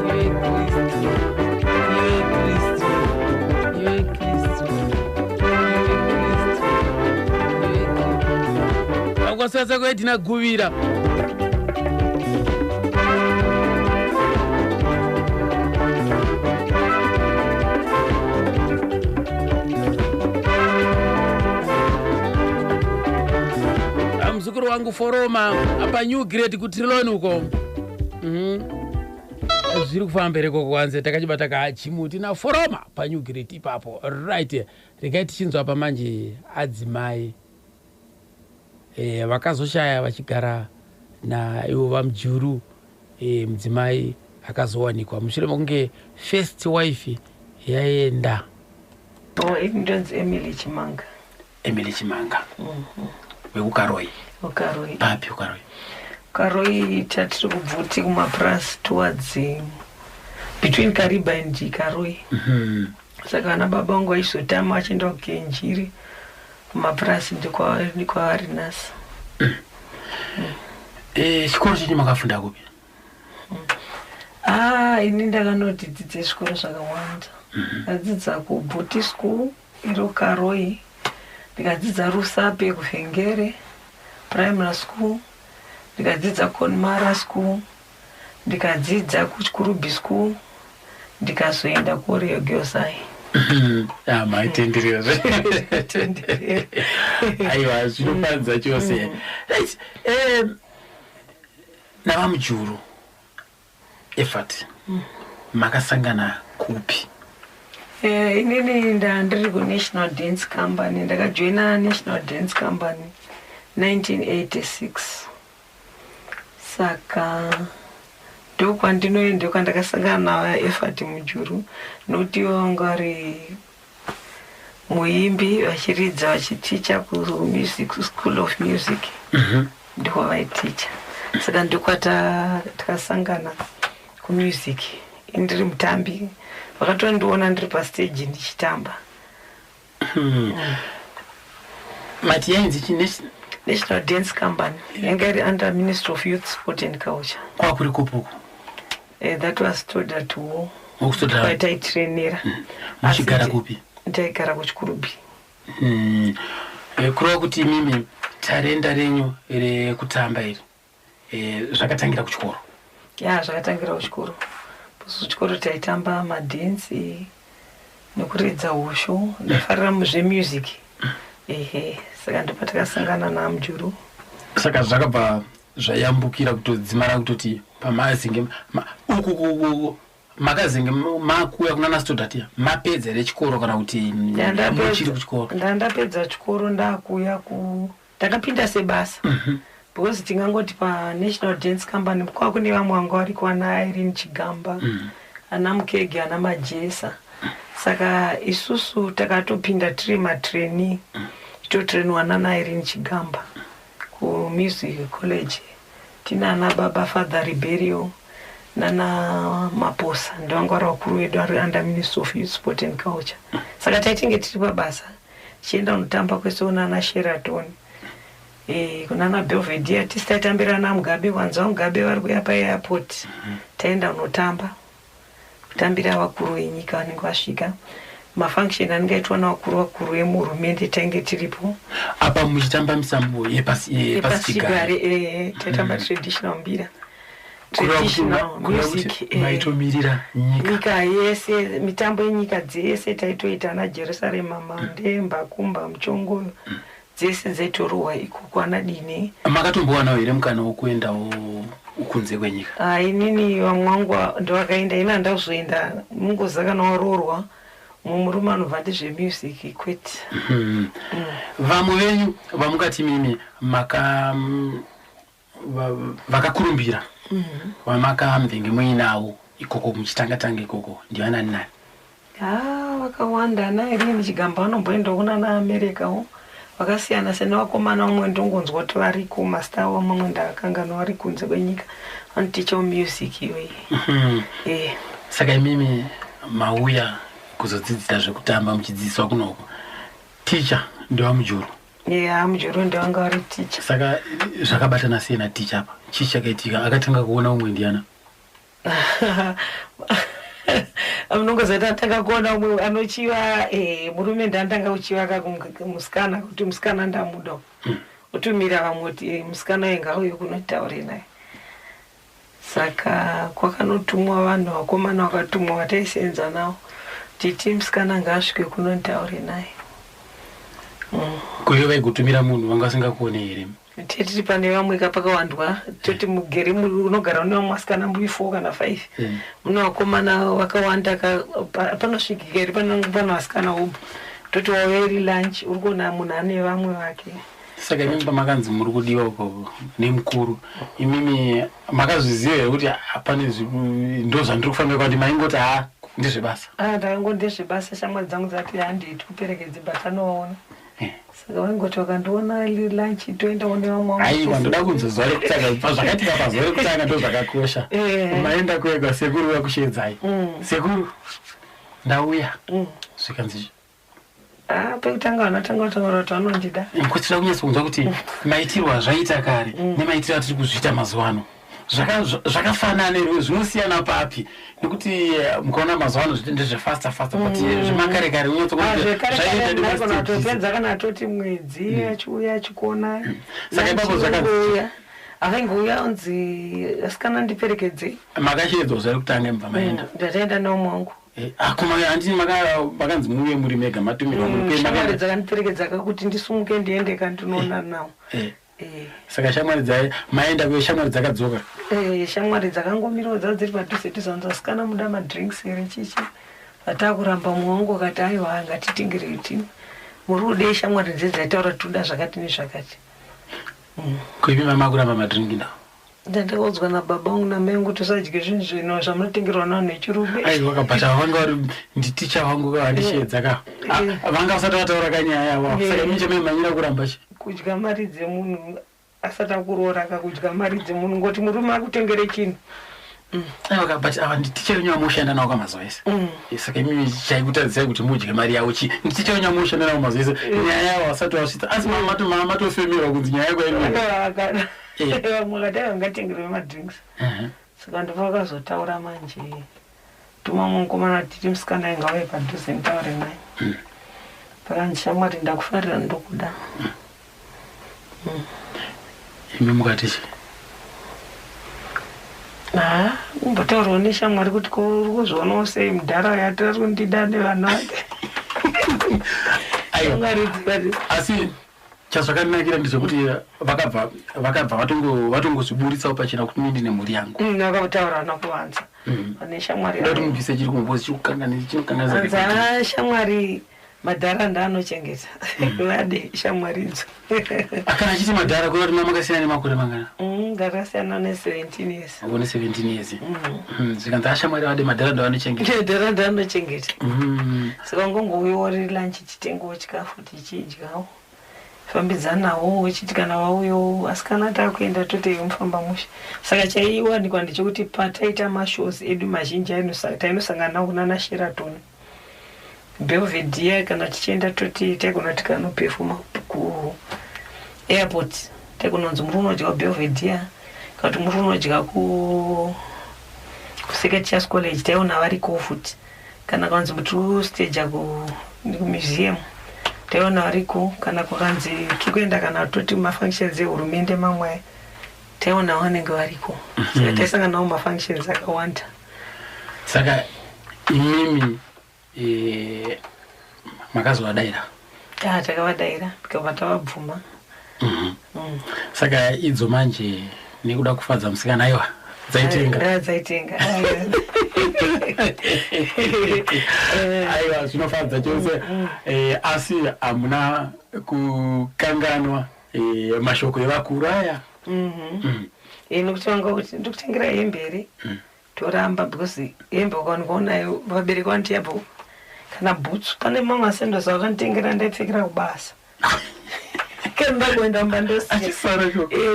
iwe Kristu, iwe Kristu, iwe Kristu, iwe Kristu, iwe Kristu. Vakwasasa kwaidina guvira. Muzukuru wangu Foroma apa New Grade kuTriloni uko. Zviri kufamba here koko kwanze takachibata kachimuti naForoma paNew Grade ipapo. Right, regai tichinzwa apa manje adzimai vakazoshaya vachigara naivo vaMujuru, mudzimai akazowanikwa mushure mekunge first wife yaenda. Oh, ini ndonzi Emily Chimanga. Emily Chimanga wekuKaroi? Ukaroi. Papi uKaroi? Karoi tatiri kubvuti kumapurasi towards between Kariba and Karoi. Saka vana baba vangu vaizotama vachienda kuKenjiri kumapurasi, ndikwavari nhasi. Chikoro chenyu makafunda kupi? Ah, ini ndakanoti dzidze zvikoro zvakawanda. Ndadzidza kuBhuti School iro Karoi, ndikadzidza Rusape kuVhengere Primary School, ndikadzidza Conmara School, ndikadzidza kuChikurubi School, ndikazoenda kuOrio Girls High. Ah, maitenderera, aiwa, zvinopanza chose. Right, navaMujuru Effort makasangana kupi? Inini ndandiri kuNational Dance Company. Ndakajoina National Dance Company 1986, saka ndokwandinoenda, ndokwandakasangana navaEffort Mujuru, nokuti ivo vanga vari muimbi vachiridza, vachiticha kuMusic School of Music, ndiko vaiticha. Saka ndokwata takasangana kumusic. Ini ndiri mutambi, vakatondiona ndiri pastage ndichitamba. Mati yainzi National Dance Company yanga iri under Ministry of Youth, Sport and Culture. Kwakuri kupi uku? That was Stodart Hall. Mokustoda. Kwataitrainera. Muchigara kupi? Ndaigara kuChikurubi. Kureva kuti imimi tarenda renyu rekutamba iri zvakatangira kuchikoro? Ya, zvakatangira kuchikoro. Kuchikoro taitamba madhensi nekuridza hosho. Ndaifarira muzvemusic, ehe. Saka ndopatakasangana naMujuru. Saka zvakabva zvayambukira kutodzimara kutoti pamazinge uku makazenge makuya kuna naStodart mapedza here chikoro kana kuti muchiri kuchikoro? Ndandapedza chikoro, ndakuya ku ndakapinda sebasa, because tingangoti paNational Dance Company kwava kune vamwe vanga variko, ana Irene Chigamba, ana Mukege, ana Majesa. Saka isusu takatopinda tiri matrainee, titotrainwa nana Irene Chigamba kuMusic College. Tina ana baba Father Riberio nana Maposa, ndovanga vari vakuru vedu vari under Ministry of Youth, Sport and Culture. Saka taitinge tiri pabasa tichienda kunotamba kwese kunana Sheraton, kunana Belvedere. Tisi taitambira ana Mugabe, kwanzi vaMugabe vari kuya paairport, taenda kunotamba, kutambira vakuru venyika vanenge vasvika, mafunction anenge aitwa navakuru vakuru vemuhurumende, tainge tiripo. Apa muchitamba misambo yepasichigare? Yepasichigare, taitamba traditional mbira, traditional music. Maitomirira nyika. Nyika yese, mitambo yenyika dzese taitoita, ana Jerusarema, Mandemba, Kumba, Muchongoyo. Dzese dzaitorohwa ikoko, anadini. Makatombowanawo here mukana wokuendawo kunze kwenyika? Ah, inini vamwe vangu ndovakaenda, ini handakuzoenda. Mungoziva kana waroorwa, mumwe murume anobva ndezvemusic kwete. Vamwe venyu vamukati mimi maka vakakurumbira vamakamvenge muinawo ikoko muchitanga tanga ikoko ndivanani nani? Ha, vakawanda. Ana Irini Chigamba vanomboendawo kunana Americawo, vakasiyana siyana. Vakomana vamwe ndongonzwa kuti variko, mastar vamwe ndakakanganwa, vari kunze kwenyika vanotichawo music iyoyi. Saka imimi mauya kuzodzidzira zvekutamba muchidzidziswa kunoko, ticha ndewaMujuru? Ya, Mujuru ndevanga vari ticha. Saka zvakabatana sei naticha apa? Chii chakaitika? Akatanga kuona umwe ndiana? Munongozati atanga kuona umwe anochiva murume, ndandanga kuchiva kamusikana, kuti musikana ndamuda. Otumira vamwe kuti musikana uyu ngauye kunotaure naye. Saka kwakanotumwa vanhu, vakomana vakatumwa vataisenza navo, titi musikana ngaasvike kunotaure naye. Kuivo vaigutumira munhu vanga vasingakuone here? Tiri pane vamwe ka, pakawandwa, toti mugere unogara une vamwe vasikana muri four kana five. Mune vakomana vakawanda panosvikika here pane vasikana ubu? Toti wauya iri lunch, uri kuona munhu ane vamwe vake. Saka imimi pamakanzi muri kudiwa uko nemukuru, imimi makazviziva here kuti pane ndo zvandiri kufambira kwandi? Maingoti ha, ndezvebasa? Ah, ndakango ndezvebasa. Shamwari dzangu dzati handei tikuperekedze, but anovaona. Saka vaingoti vakandiona lunch, toendawo nevamwe vangu. Aiwa, ndoda kunzwa zuva rekutanga, pazvakaitika pazuva rekutanga, ndo zvakakosha. Maenda kuega, sekuru vakushedzai. Sekuru, ndauya. Zvikanzi? Ah, pekutanga vanatanga kutaura kuti vanondida. Kuitira kunyatsonzwa kuti maitirwo azvaita kare nemaitiro atiri kuzviita mazuva ano zvakafanana here, zvinosiyana papi? Nekuti mukaona mazuva ano zviti ndezvefasta fasta, but zvemakare kare Ah, zvekare kare ndaigona kutopedza kana toti mwedzi achiuya achikuona. Saka ipapo Achingouya, akaingouya onzi asikana ndiperekedzei. Makashedzwa zuva rekutanga, mubva maenda? Ndataenda neumwe wangu. Akoma, handini makanzi muuye muri mega, matumirwa muri Shamwari makaenda? Dzakandiperekedza kakuti ndisumuke ndiende kandinoona nawo. Saka shamwari dzai maenda kuye, shamwari dzakadzoka? Shamwari dzakangomirawo dzava dziri padhuze dhuze, vanzi asikana muda madrinks here, chichi vatakuramba. Mumwe wangu akati aiwa, ngatitingerei tini, muri kudei? Shamwari dze dzaitaura toda zvakati nezvakati. Kuimi mamakuramba madringi nawo? Ndandakaudzwa nababa vangu namai vangu kuti usadye zvinhu zvino zvamunotengerwa navanhu vechirume. Aiwa, kabata vanga vari nditicha vangu ka, vandishedza ka. Ah, vanga vasati vataura kanyaya yavo. Saka imi chamaimanyira kuramba chi? Kudya mari dzemunhu asati akuroora ka, kudya mari dzemunhu, ngoti murume akutengere chinhu. Aiwa ka, but ava nditicha venyu vamushanda navo kamazuva ese. Saka imi chaikutadzisai kuti mudye mari yavo chi? Nditicha venyu vamushanda navo mazuva ese, nyaya yavo vasati vasvitsa, asi matofemerwa kunzi nyaya yako imi. Vamwe vakati aiwa, ngatengerwe madrinks. Saka ndipo vakazotaura manje, tuma mukomana titi musikana ainge auye padhuze nditaure naye. Pakanzi shamwari ndakufarira, ndokuda. Imi mukati chi? Ha, kumbotaurawo neshamwari kuti ko uri kuzvionawo sei, mudhara uyu atari kundida nevana vake. Aiwa. Shamwari dzikati Asi chazvakanakira ndezvekuti vakabva vatongozviburitsawo pachena kuti mindi nemhuri yangu. Vakataura nakuvanza vane shamwari. Ndoda kuti mubvise chiri kumbozi chinokanganisa. Anzi ha, shamwari madhara ndaanochengeta, vade shamwari idzo. Kana achiti madhara, kuva kuti mamakasiyana nemakore mangana? Ndakasiyana ne17 years. Une 17 years. Zvikanzi ashamwari vade madhara ndovanochengeta. Madhara ndaanochengeta. Saka ungongouyawo riri lunch, titengewo chikafu tichidyawo, fambidzanawo, uchiti kana wauyawo asikana takuenda, totei mufamba mushe. Saka chaiwanikwa ndechekuti pataita mashows edu mazhinji tainosangana nawo kunana Sheraton, Belvedere, kana tichienda toti taigona tikanopefoma kuairport, taigononzi muri unodya kuBelvedere kana kuti muri unodya kuSacred Church College, taiona variko futi. Kana kanzi tiri kustaja kumuseum, taiona variko. Kana kukanzi tiri kuenda kana toti mafunctions ehurumende mamwe aya, taiona vanenge variko. Saka taisangana nawo mafunctions akawanda. Saka imimi makazovadaira? Ah, takavadaira tikabva tavabvuma. Saka idzo manje nekuda kufadza musikana, aiwa, dzaitenga. Ah, dzaitenga. Aiwa, zvinofadza chose. Asi hamuna kukanganwa mashoko evakuru aya? Nokuti vanga kuti ndikutengera hembe here, toramba, because hembe ukaonekwa unayo, vabereki vanoti yabvo, kana bhutsu. Pane mamwe asendosa vakanditengera, ndaipfekera kubasa kana ndakuenda mumba ndosiya.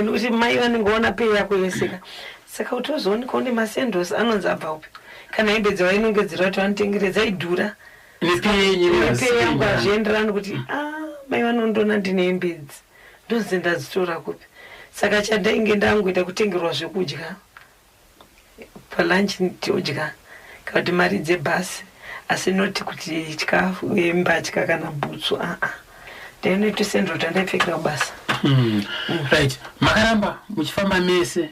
Nokuti mai vanenge vaona pay yako yeseka, saka kuti uzoonekwa une masendosi anonzi abva upi, kana hembe dzavainongedzera kuti vanotengere dzaidhura. Nepay yenyu? Nepay yangu hazvienderani kuti a mai vanondiona ndine hembe idzi, ndonzi ndadzitora kupi? Saka chandainge ndangoita kutengerwa zvekudya palunch, todya, kana kuti mari dzebhasi, asi noti kuti chikafu, mbatya kana bhutsu, aa, ndainoitosendro tandaipfekera kubasa. Right, makaramba muchifamba mese,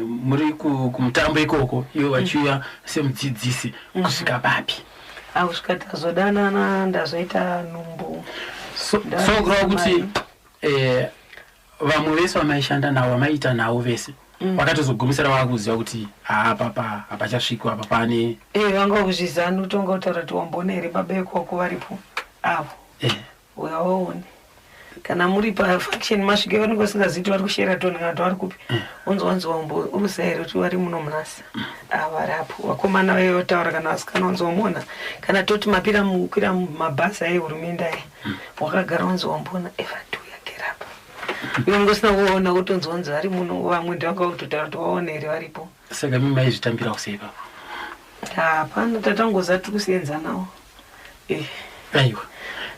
muri kumutambo ikoko, ivo vachiuya semudzidzisi, kusvika papi? Akusvika tazodanana, ndazoita nhumbu. So kureva kuti vamwe vese vamaishanda navo, vamaiita navo vese, vakatozogumisira vakuziva kuti haapapa hapachasvikwa apa, pane Vanga kuzviziva, notonga kutaura kuti wamboona here baba ekoko varipo avo? Uyawaone kana muri pafunction, masvike vanenge vasingazivi kuti vari kuSheraton kana kuti vari kupi. Unzi wanzi wambo uruziva here kuti vari muno munasi? Variapo vakomana vaivotaura, kana vasikana, wanzi wamuona? Kana toti mapira mukwira mabhazi aehurumende aya, wakagara, wanzi wamboona Efati uyagerapa? Iwe ngosina kuona, kutonzi wanzi vari muno. Vamwe ndivanga kutotaura kuti waona here varipo? Saka mi maizvitambira kusei papo? Hapana, tatangoza tiri kusenza nawo. Aiwa,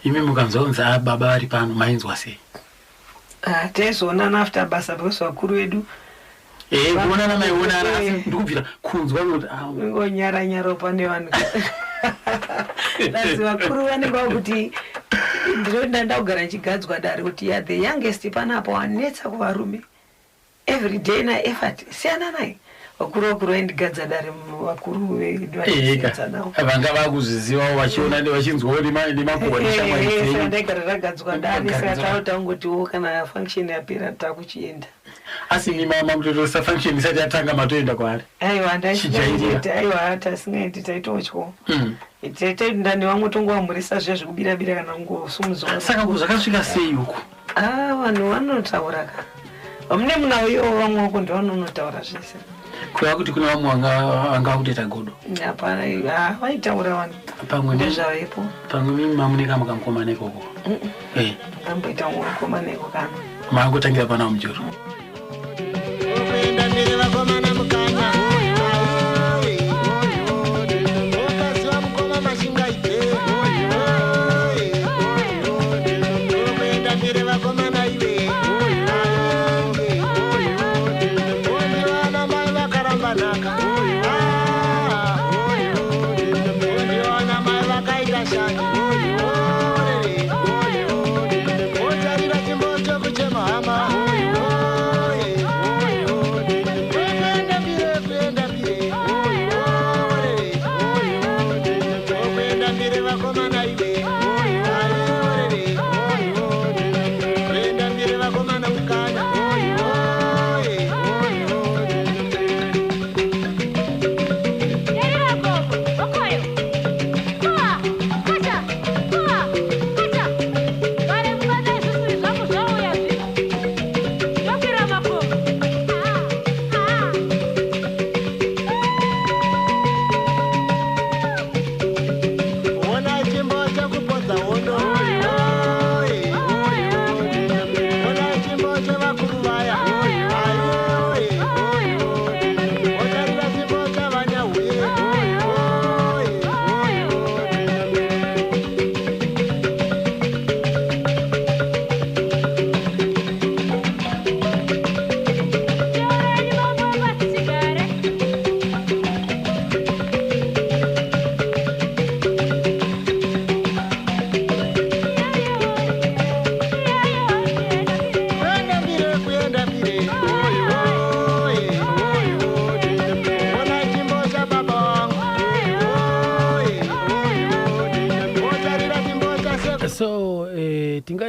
imi mukanzwa kunzi a baba vari pano, mainzwa sei? Ah, taizoonana after basa, because vakuru vedu Kuonana maionana, asi ndikubvira kunzwa kuti ah, ngonyara nyara pane vanhu, asi vakuru vanenge vakuti ndinoda ndakugara ndichigadzwa dare kuti ya the youngest panapa wanetsa kuvarume every day naEffort, siyana naye. Vakuru vakuru vaindigadza dare, vakuru vedu Eka vachisenza navo. Vanga vakuzvizivawo, vachiona vachinzwawo nemakuhwa neshamwari Saka dzenyu. ndaigara ragadzwa dare, saka Gadzwa. tatangotiwo kana function yapera takuchienda. Asi imi mamutotosa function isati yatanga, matoenda kwaari? Aiwa. Chijairira. Ndaisingaiti, aiwa, tasingaiti, taitotyo. Taitoenda nevamwe, tongovamhurisa zviya zvekubira-bira kana kungosumudzwa. Saka zvakasvika sei uku? Ah, vanhu vanotaura ka, vamune munawo ivo, vamwe vako ndovanonotaura zvese. Kureva kuti kune vamwe vanga vakutoita godo? Hapana, ah, vaitaura vanhu. Pamwe ndezvavepo. Pamwe mimi mamune kamwe kamukomana ikoko? Amboita mukomana iko kana. Mangotangira pana Mujuru. Kuenda mberi vakomana mukanya, ukaziva mukoma mashingaite. Kuenda mberi vakomana iwe, ondiwana mai vakaramba nhaka, ondiwana mai vakaita shanje, otarira chimbo chokuchema hama.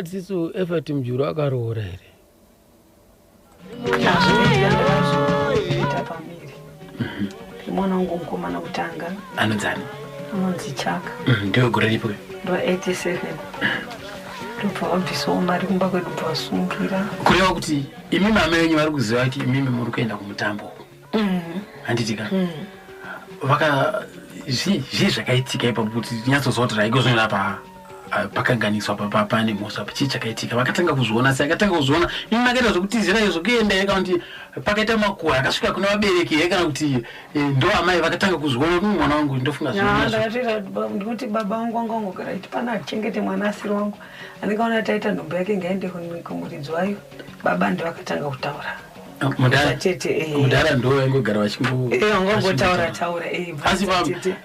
Tingati Ephat Mujuru akaroora here? Zvinoitika ndakazviita pamiri mwana wangu mukomana kutanga. Anonzani? Anonzi Chaka. Ndiwe gore ripi? Ndo 87, ndobva vabvisawo mari kumba kwedu, bva vasungira. Kureva kuti imimi mama venyu vari kuziva kuti imimi muri kuenda kumutambo, handiti ka? Vaka zvii zvakaitika ipapo kuti tinyatsoziva kuti raiko zvino apa pakanganiswa, pane mhosva? Chii chakaitika? Vakatanga kuzviona sei? Akatanga kuzviona imi makaita zvekutizira izvo kuenda here, kana kuti pakaita makuhwa akasvika kuna vabereki here, kana kuti ndo amai vakatanga kuzviona kuti mwana wangu ndofunga zvinhu?" Ndakatoita ndikuti baba vangu wanga wangogara iti pana achengete mwana asiri wangu, anenge aona taita nhumbu yake, ngaende kumuridzi wayo. Baba ndovakatanga kutaura. Tete, eh. Mudhara ndo vaingogara vachingo Wangangotaura taura, Asi bvunza tete.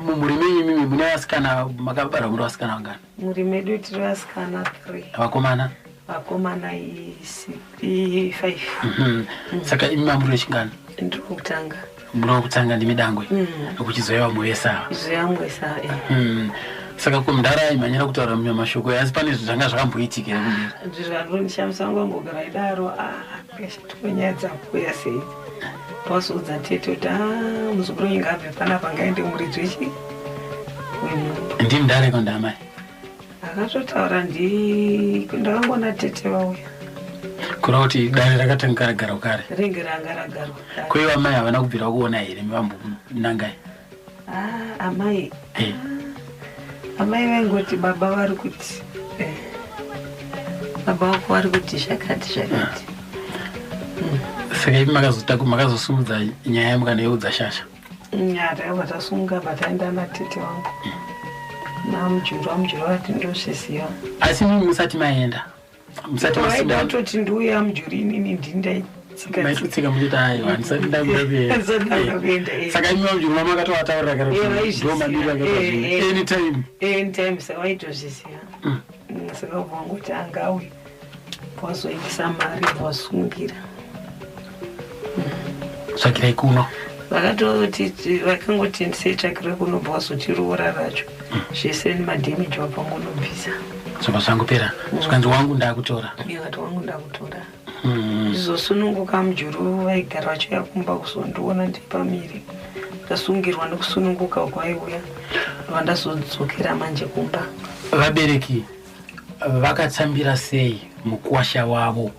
Mumhuri menyu imimi mune vasikana, makabarwa muri vasikana vangani? Mhuri medu tiri vasikana 3. Vakomana? Vakomana i5. Saka imi mamuri wechingani? Ndiri kutanga. Muri wekutanga, ndimi dangwe, kuchizoya vamwe vese ava. Zvoyamwesa. Saka kumudhara aimhanyira kutaura mashoko, asi pane zvanga zvakamboitika here kumberi? Zvandondishamisa, wangu wangogara idaro kashati nyaya dzakuya sei, pazoudza tete kuti a muzukuru wenyu ngaabve panapa, ngaende muridzi wechi wenhumbu. Ndii mudhara iko ndaamai? Akatotaura ndi ndakangoona tete vauya. Kureva kuti dare rakatanga ragarwa kare? Ringe ranga ragarwa kare. Koivo amai havana kubvira kuona here vambonangai? Ah, amai, amai vaingoti baba vari kuti baba vako vari kuti zvakati zvakati. Saka imi makazosumudza nyaya mukanoiudza shasha? Ya, takabva tasunga, bva taenda natete wangu namujuru. Amujuru vati ndozviziva. Asi mimi musati maenda, musati Vaida masimba kutoti ndiuya mujuru, inini ndindaitsika. Maitotsika muchiti aiwa, handisati ndakuda kuenda. Handisati ndakuda kuenda. Saka imi vamujuru mamakatoataurira kare kuti Vaizviziva. ndo mamiriro akaita zvinhu anytime? Anytime, saka vaitozviziva. Saka ubva wangoti angauya, wazoendesa mari, wasungira. Tsvakirai kuno. Vakatoti, vakangoti ndisei tsvakire kuno, bva wazotiroora racho zvese nemadhemiji, wabva ngonobvisa. Zvobva zvangopera, zvikanzi wangu ndakutora. Ikati wangu ndakutora. Izosununguka mujuru, vaigara vachiuya kumba kuzondiona ndiri pamiri, ndasungirwa nekusununguka kwaiuya, vandazodzokera manje kumba. Vabereki vakatsambira sei mukuwasha wavo,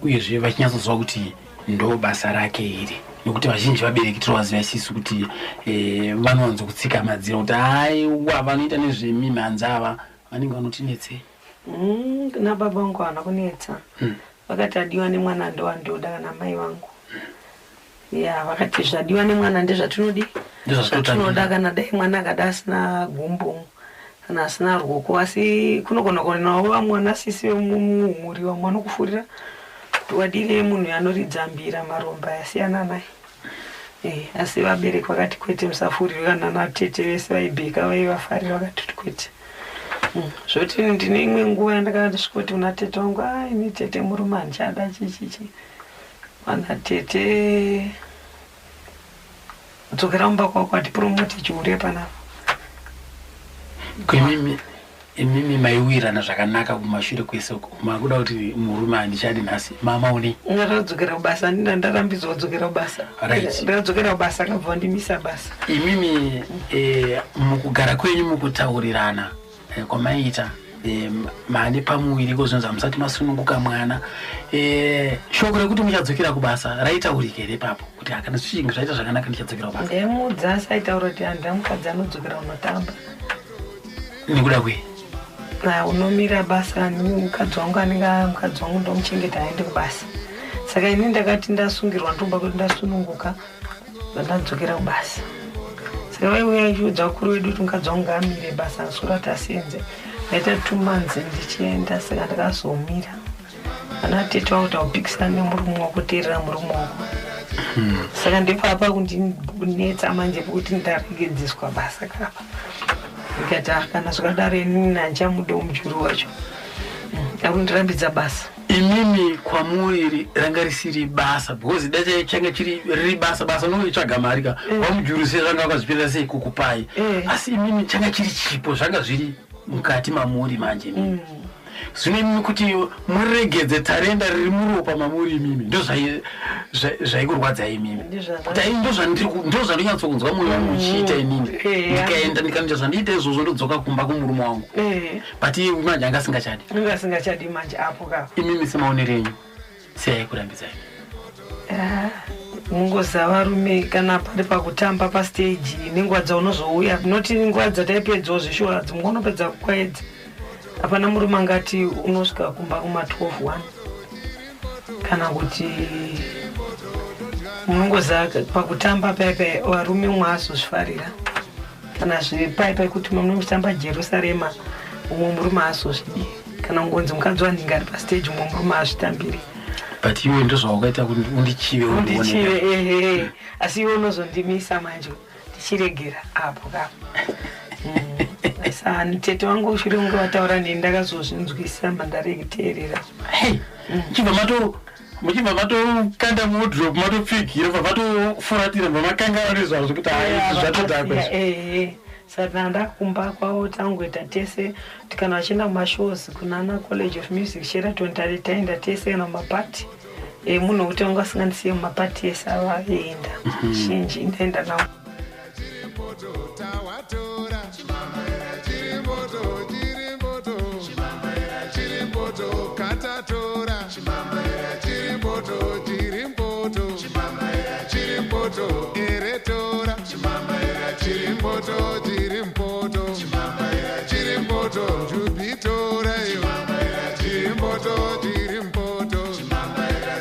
uyezve vachinyatsoziva kuti ndo basa rake iri? Nekuti vazhinji vabereki tinovaziva isisu kuti vanowanzokutsika madziro kuti aiwa, vanoita nezvemimhanzi ava vanenge vanotinetsei. Nababa vangu havana kunetsa. Vakati adiwa nemwana ndowandoda, kana mai vangu ya vakati zvadiwa nemwana ndezvatinodi. Ndezvatinoda. Zvatinoda, kana dai mwana akada asina gumbo kana asina ruoko, asi kunogona kuonawo vamwe vanasisi vemumhuri, vamwe vanokufurira kuti wadire munhu anoridza mbira, maromba yasiyana naye. Asi vabereki vakati kwete, musafurirwe. Kana natete vese vaibheka vaivafarira, vakati kwete. Zvoti ndine imwe nguva yandakasvika kuti kuna tete wangu, a ini tete murume handichada, chichichi vana tete, dzokera mumba kwako, hatipromote chihure panapa. Kuimimi imimi maiwirana zvakanaka kumashure kwese uko, makuda kuti murume handichadi nhasi, mama une Ndakadzokera kubasa, ndina ndarambidzwa kudzokera kubasa. Ndakadzokera kubasa, akabva ndimisa basa. Imimi mukugara kwenyu, mukutaurirana kwamaiita, mane pamuviri kozvinonzi hamusati masununguka mwana, shoko rekuti muchadzokera kubasa raitaurika here ipapo, kuti kana zvichinge zvaita zvakanaka ndichadzokera kubasa? Ndaimuudza, asi aitaura kuti handa mukadzi anodzokera unotamba. Nekuda kwei? Na unomira basa ni mukadzi wangu anenge mukadzi wangu ndomuchengeta, aende kubasa. Saka ini ndakati ndasungirwa ndomba kuti ndasununguka, ndadzokera kubasa. Saka vaiuya ichiudza vakuru vedu kuti mukadzi wangu ngaamire basa, asura kuti asenze. Ndaita 2 months ndichienda, saka ndakazomira. Ana tete vakuti aupikisana nemurume wako, teerera murume wako. Saka ndipapa kundinetsa manje pekuti ndaregedzeswa basa kapa, ndikati "Ah, kana zvakadaro inini handichamudewo mujuru wacho, akundirambidza basa." Imimi kwamuri ranga risiri basa, because dai changa chiri riri basa, basa unoitsvaga mari ka, wamujuru sei zvanga vakazvipirira sei kukupai? Asi imimi changa chiri chipo, zvanga zviri mukati mamuri manje imimi. Zvino imimi kuti muregedze tarenda riri muropa mamuri imimi, ndo zvaikurwadzai imimi? Kuti ai, ndo zvandinonyatsokunzwa mwoyo wangu uchiita inini. Ndikaenda ndikanoita zvandiita izvozvo, ndodzoka kumba kumurume wangu. But iye manje anga asingachadi. Anga asingachadi manje apo ka. Imimi semaonero enyu, sei aikurambidzai? Ah, mungoziva varume kana pari pakutamba pastage nenguva dzaunozouya, noti nguva dzataipedzawo zveshuwa, dzimwe unopedza kukwaedza, hapana murume angati unosvika kumba kuma 12 1 kana kuti munongoziva pakutamba paipai varume umwe azozvifarira kana zvepaipai kuti munochitamba Jerusarema, umwe murume azozvidi, kana kungonzi mukadzi wandinge ari pastage, umwe murume azvitambiri. But iwe ndozvawakaita kuti undichive. Undichive, ehe, asi iwe unozondimisa manje tichiregera apo kapo. Asi tete vangu shure kunge vataura neni, ndakazozvinzwisisa, mandareteerera. Chibva mato muchibva matokanda muwardrobe, matopfigira, bva matofuratira, bva makangana nezvazvo kuti hai, zvatodhakwa izvi. Ehe, saka ndakumba kwavo tangoita tese kuti kana vachienda kumashows kunana College of Music, Sheraton, taenda tese, kana mumapati. Munhu wekuti vanga vasingandisiye mumapati ese avaienda zhinji ndaenda navo. Tawatora chirimboto, chirimboto, chirimboto, katatora chirimboto, chirimboto, chirimboto, eretora chirimboto, chirimboto, chirimboto, njubitora iyo chirimboto, chirimboto,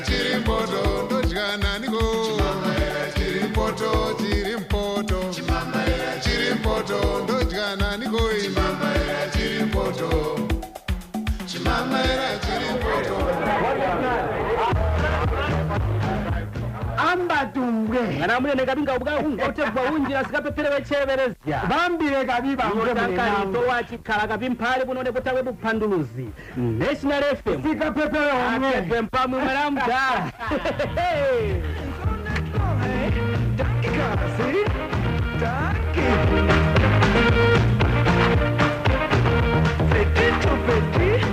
chirimboto, ndodyananiko chirimboto, chirimboto, chirimboto, ndodyananiko chirimboto, chimamaira chirimboto. Ambatumbwe mwana munene kabinga ubwautebwa unjira sikapepere wecheverezya. Vambire kabi bambwe. Mutankanito wachikhala kapimphale bunone butawe buphanduluzi National FM. Sikapepere homwe. Akepwe mpamwe mwana mudala. Kasi, danke. Petit to petit.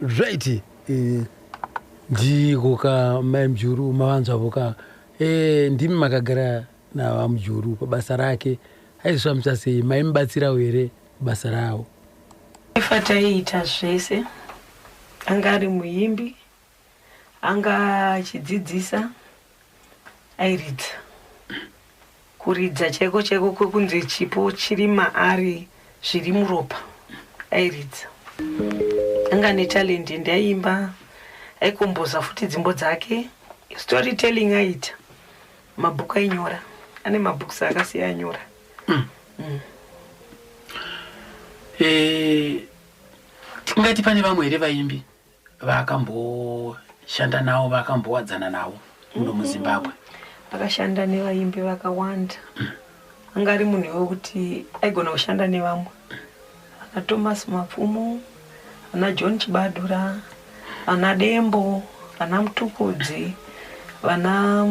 Right, ndiko ka mai Mujuru, mavanzwavo ka. Ndimi makagara navaMujuru pabasa rake, aizvifambisa sei? Maimubatsirawo here basa ravo? Ifa taiita zvese, anga ari muimbi, anga achidzidzisa, airidza, kuridza chaiko chaiko kwekunzi chipo chiri maari, zviri muropa. Airidza, anga netalent, ende aiimba, aikomboza futi dzimbo dzake, storytelling aiita, mabhuku ainyora, ane mabooks akasiya anyora. Tingati pane vamwe here vaimbi vakamboshanda navo, vakambowadzana navo muno muZimbabwe? Akashanda nevaimbi vakawanda. Anga ari munhu wekuti aigona kushanda nevamwe, ana Thomas Mapfumo, ana John Chibadura, ana Dembo, vana Mutukudzi, vana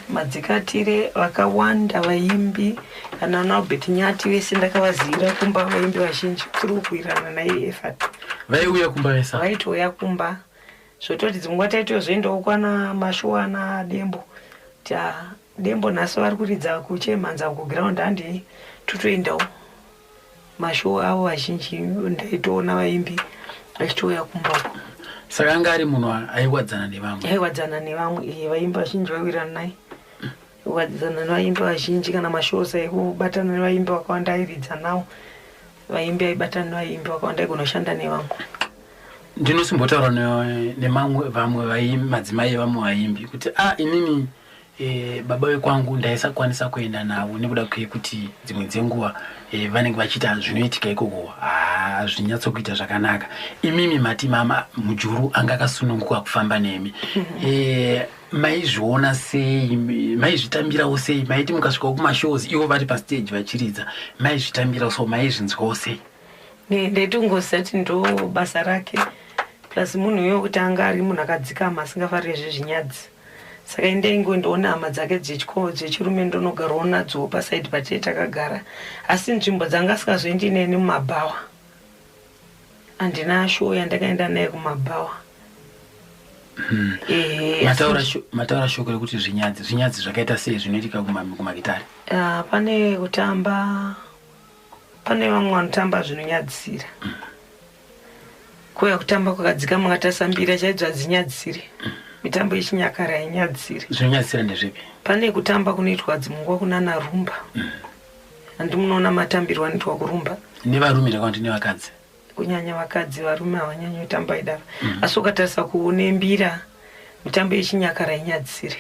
Madzikatire, vakawanda vaimbi, kana ana Albert Nyati, vese ndakavazivira kumba vaimbi vazhinji tiri kuwirirana naye Efat. Vaiuya kumba vesa? Vaitouya kumba, zvototi dzimwe nguva taitozoendawo kwana mashow ana Dembo, kuti ah, Dembo nhasi vari kuridza kuChemhanza kuground, handei totoendawo mashow avo. Vazhinji ndaitoona vaimbi vachitouya kumba uko. Saka anga ari munhu aiwadzana nevamwe? Aiwadzana nevamwe, iye vaimbi vazhinji vaiwirirana naye, wadzana nevaimbi vazhinji, kana mashows aikubatana nevaimbi vakawanda, airidza navo vaimbi, aibatana nevaimbi vakawanda, aigona kushanda nevamwe. Ndinosimbotaura nemamwe vamwe vaimbi, madzimai evamwe vaimbi, kuti a inini baba vekwangu ndaisakwanisa kuenda navo nekuda kwekuti dzimwe dzenguva vanenge vachiita zvinoitika ikoko hazvinyatsokuita zvakanaka. Imimi mati mama Mujuru anga akasununguka kufamba nemi. Maizviona sei? Maizvitambirawo sei? Maiti mukasvikawo kumashows ivo vari pastage vachiridza, maizvitambirawo so? Maizvinzwawo sei? Ndaitongoziva kuti ndo basa rake, plus munhu uyo kuti anga ari munhu akadzikama, asingafariri zvezvinyadzi, saka indaingondoona hama dzake dzechirume, ndonogarawo nadzo paside patee takagara, asi nzvimbo dzanga asikazoendi neni mumabhawa. Handina show yandakaenda naye kumabhawa. Ehe, Mataura shoko rekuti zvinyadzi. Zvinyadzi zvakaita sei zvinoitika kumagitare? Ah, pane kutamba, pane vamwe vanotamba zvinonyadzisira. Kuya kutamba kwakadzika, makatarisa mbira chaidzo hadzinyadzisiri. Mitambo yechinyakare hainyadzisiri. Zvinonyadzisira ndezvipi? Pane kutamba kunoitwa dzimwe nguva kunana rumba, handi munoona matambirwo anoitwa kurumba? Nevarume here kana kuti nevakadzi? Kunyanya vakadzi, varume havanyanyi kutamba idaro. Asi ukatarisa kuone mbira, mitambo yechinyakare hainyadzisiri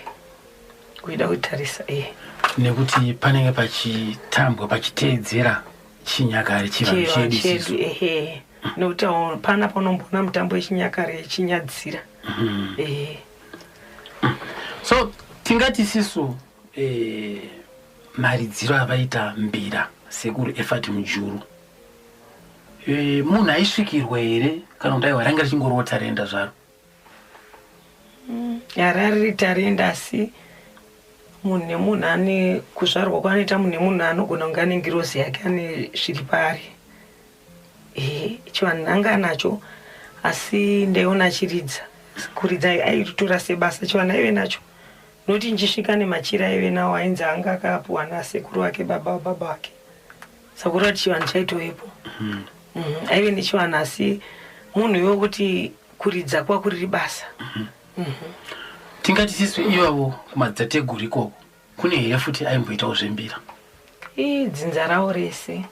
kuida kutarisa e. Nekuti panenge pachitambwa pachiteedzera chinyakare, chivanhu chivanhu chedu isisu. Chedu, ehe, nekuti pana paunomboona mitambo yechinyakare yechinyadzisira. Ehe. So tingati sisu maridziro avaita mbira sekuru Efati Mujuru, munhu aisvikirwa here kana kuti aiwa, ranga richingoriwo tarenda zvaro? Harari tarenda, asi munhu nemunhu ane kuzvarwa kwaanoita. Munhu nemunhu anogona kunge ane ngirozi yake, ane zviri paari. Ehe, chivanhu anga anacho, asi ndaiona achiridza. Kuridza aitora sebasa. Chivanhu aive nacho, nokuti nchisvika nemachira aive nawo, ainzi anga akapuwa nasekuru vake, baba vababa vake. Saka kureva kuti chivanhu chaitovepo. Aive nechivanhu, asi munhu iwo kuti kuridza kwakuriri basa. Tingati sisu ivavo kumadzitateguru ikoko kune here futi aimboitawo zvembira? Idzinza ravo rese,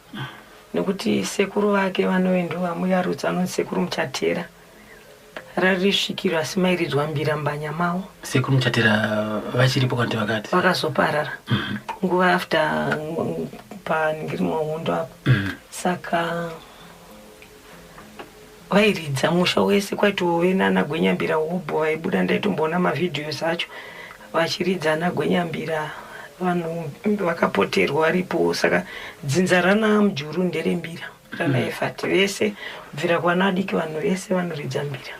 nekuti sekuru vake vanove ndo vamuyarutsa, anonzi sekuru Muchatera, rari svikiro, asi mairidzwa mbira mbanya mavo. Sekuru Muchatera vachiripo kana kuti vakati? Vakazoparara nguva after paningiri mahondo apo. Saka vairidza musha wese, kwaitove nana Gwenyambira hobho vaibuda. Ndaitomboona mavideos acho vachiridza ana Gwenyambira, vanhu vakapoterwa varipo. Saka dzinza rana Mujuru nderembira, rana Efati vese, kubvira kuvana vadiki, vanhu vese vanoridza mbira.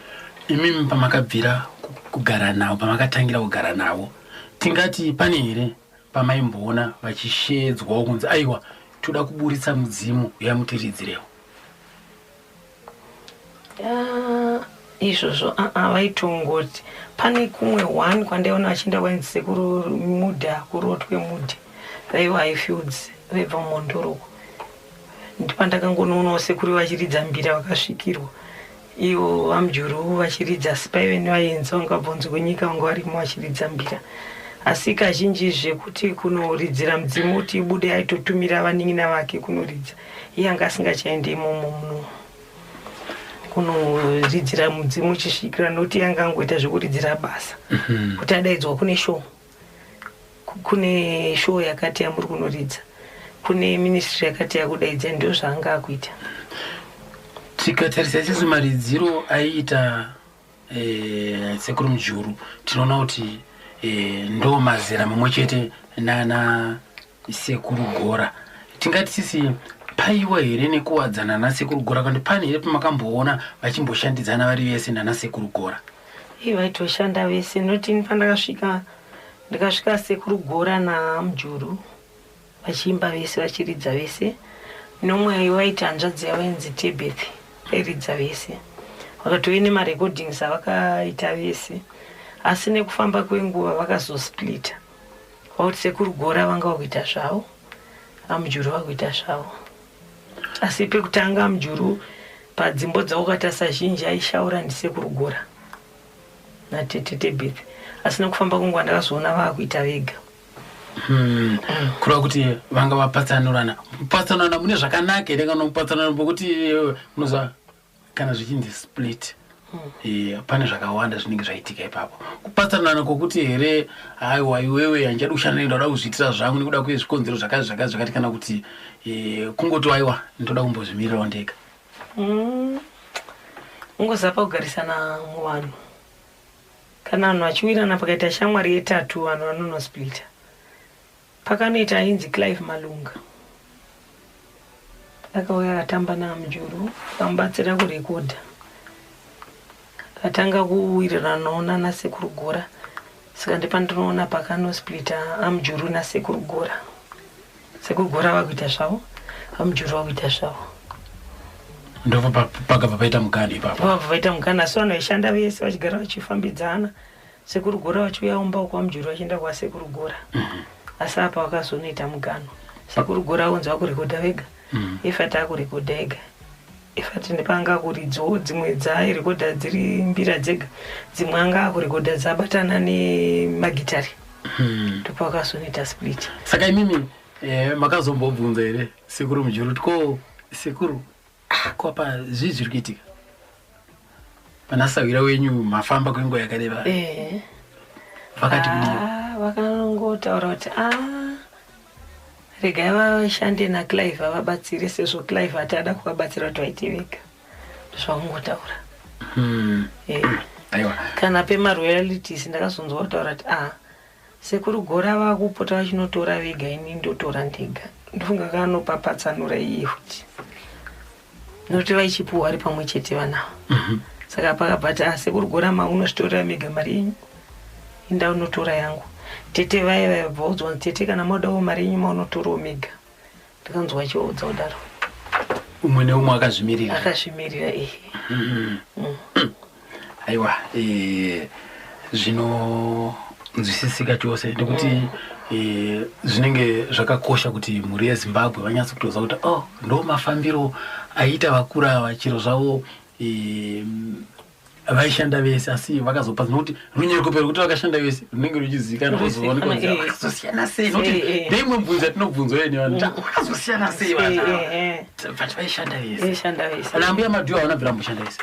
Imimi pamakabvira kugara navo, pamakatangira kugara navo, tingati pane here pamaimboona vachishedzwawo kunzi, aiwa, toda kuburitsa mudzimu, yamutiridzirewo? Ah, izvozvo aa, vaitongoti pane kumwe one kwandaiona vachienda, kwainzi sekuru Mudha, kurotwe Mudhi, raiva Highfields, vaibva muMondoroko. Ndipandakangonoonawo sekuru vachiridza mbira vakasvikirwa, ivo vaMujuru vachiridza, asi paive nevaenzi vanga vabvonzi kwenyika vanga varimo vachiridza mbira. Asi kazhinji zvekuti kunoridzira mudzimu kuti ibude, aitotumira vanin'ina vake kunoridza. Iye anga asingachaendi imomo muno kunoridzira mudzimu uchisvikira, nokuti yanga angoita zvekuridzira basa, kuti adaidzwa kune show, kune show yakati yamuri kunoridza, kune ministry yakati yakudaidza, ndo zvaanga akuita. Tikatarisa isusu maridziro aiita sekuru Mujuru, tinoona kuti ndo mazera mamwe chete nana sekuru Gora. Tingati sisi paiwa here nekuwadzana nasekuru Gora, kana kuti pane here pamakamboona vachimboshandidzana vari vese nana sekuru Gora? Iye vaitoshanda vese, nokuti ini pandakasvika, ndikasvika sekuru Gora naMujuru vachiimba vese, vachiridza vese. Nomwe vaiti hanzvadzi yavo inzi Tebeth, vairidza vese, vakatove nemarecordings avakaita vese. Asi nekufamba kwenguva vakazosplita, vakuti sekuru Gora vanga vakuita zvavo, aMujuru vakuita zvavo. Asi pekutanga Mujuru padzimbo dzavo ukatarisa zhinji aishaura ndisekuru Gora natete Tebeth, asi nekufamba kwenguva ndakazoona vaakuita vega. Kureva kuti vanga vapatsanurana. Kupatsanurana mune zvakanaka here kana kupatsanurana pokuti unoziva kana zvichinzi split, pane zvakawanda zvinenge zvaitika ipapo? Kupatsanurana kwokuti here, aiwa, iwewe handichadi kushanda, ndoda kuzviitira zvangu nekuda kwezvikonzero zvakati zvakati zvakati, kana kuti kungoti, aiwa, ndoda kumbozvimirirawo ndega? Ungoziva pakugarisana muvanhu, kana vanhu vachiwirana, pakaita shamwari yetatu, vanhu vanonosplita. Pakanoita ainzi Clive Malunga, akauya akatamba naMujuru, akamubatsira kurekodha, akatanga kuwiriranawo nana sekuru Gora. Saka ndipandinoona pakanosplita aMujuru nasekuru Gora. Sekuru Gora vakuita zvavo, aMujuru vakuita zvavo. Ndobva pakabva paita mugano ipapo. Vabva vaita mugano, asi vanhu vaishanda vese vachigara vachifambidzana. Sekuru Gora vachiuya umba kwaMujuru vachienda kwasekuru Gora. Asi apa vakazonoita mugano, sekuru Gora aunzi vakurekodha vega. Efati akurekodha ega. Efati nepanga akuridzawo dzimwe dzairekodha dziri mbira dzega, dzimwe anga akurekodha dzabatana nemagitari. Ndopakazonoita split. Saka imimi makazombobvunza here sekuru Mujuru kuti ko sekuru, kwapa zvii zviri kuitika pana sawira wenyu, mafamba kwenguva yakareba? Vakati kudii? Ah, vakangotaura kuti a regai vashande naClive avabatsire, sezvo Clive ati ada kuvabatsira kuti vaite vega. Ndozvakungotaura. Aiwa. Kana pemaroyalities ndakazonzwa kutaura kuti a sekuru Gora vakupota vachinotora vega, ini ndotora ndega. Ndofunga kanopapatsanura iye futi, nokuti vaichipuhwa ari pamwe chete vanava. Saka pakabva ti a sekuru Gora maunozvitorera mega mari yenyu, inda unotora yangu. Tete vaya vaibva udzwa kunzi tete kana madawo mari yenyu maunotorawo mega. Ndakanzwa achivaudza kudaro. Umwe neumwe akazvimirira. Akazvimirira, ehe. Aiwa, zvinonzwisisika chose nekuti zvinenge zvakakosha kuti mhuri yeZimbabwe vanyatso kutoziva kuti oh, ndo mafambiro aiita vakura ava. Chiro zvavo vaishanda vese, asi vakazopa nokuti runyerekupe rwekuti vakashanda vese runenge ruchizivikanwa. Ruchizivikanwa, kuzoonekwa kuti vakazosiyana sei, nokuti ndeimwe mubvunzo yatinobvunzwa yeni vanhu, vakazosiyana sei vanhu ava? But vaishanda vese. Vaishanda vese. Kana ambuya Madhuva havana bvira mboshanda vese?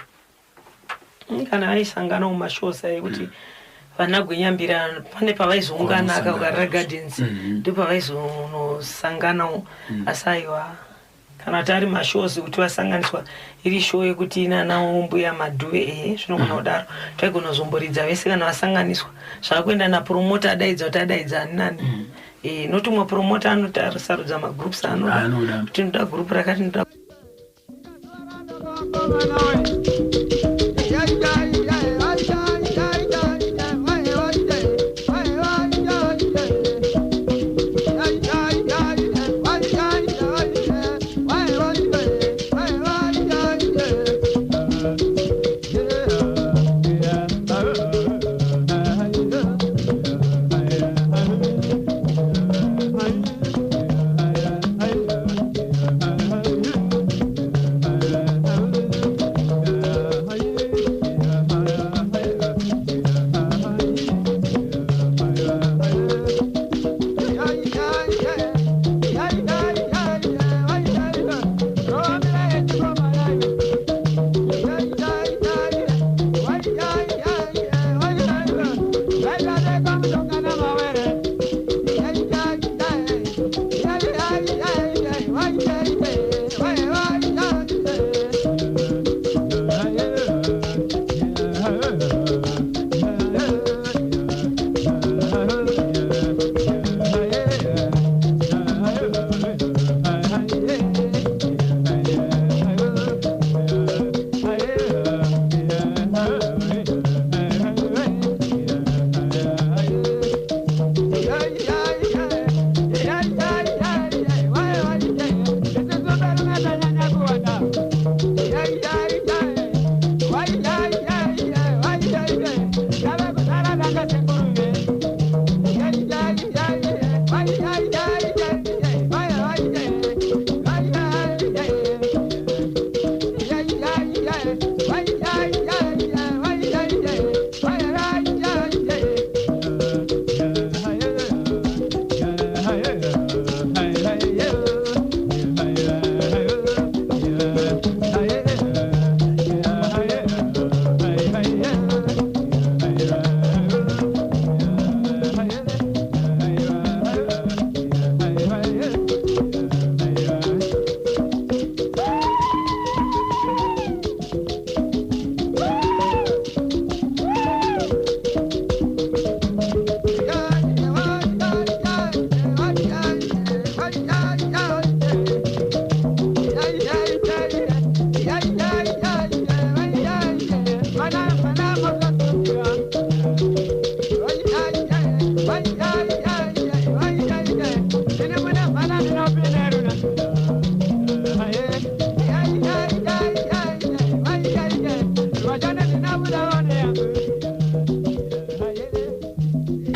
Kana vaisangana mumashows ekuti vana Gwenyambira pane pavaizoungana akagarira gardens, ndopavaizonosanganawo. Asi aiwa, kana kuti ari mashows kuti vasanganiswa, iri show yekuti inanawo mbuya Madhuve, ehe, zvinogona kudaro. Taigona kuzomboridza vese kana vasanganiswa, zvakuenda napromota adaidza kuti adaidza ani nani. Noti umwe promota anotasarudza magroups anoda Anoda. kuti ndoda group rakati, ndoda.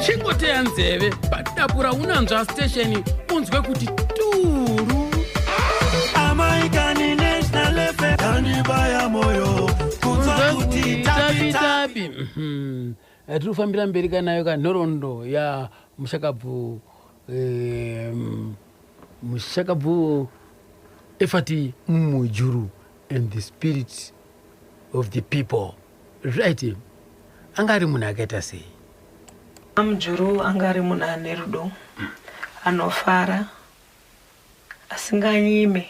Chingoteya nzeve padapura unanzva station, unzwe kuti turu. Amaikani National FM yanibaya moyo kunzwa kuti Tabi tapi tabi. Tiri kufambira mberi kanayo kanhoroondo ya mushakabvu, mushakabvu Efati Mujuru and the spirit of the people, right? Anga ari munhu akaita sei? Mujuru anga ari munhu ane rudo, anofara, asinganyime,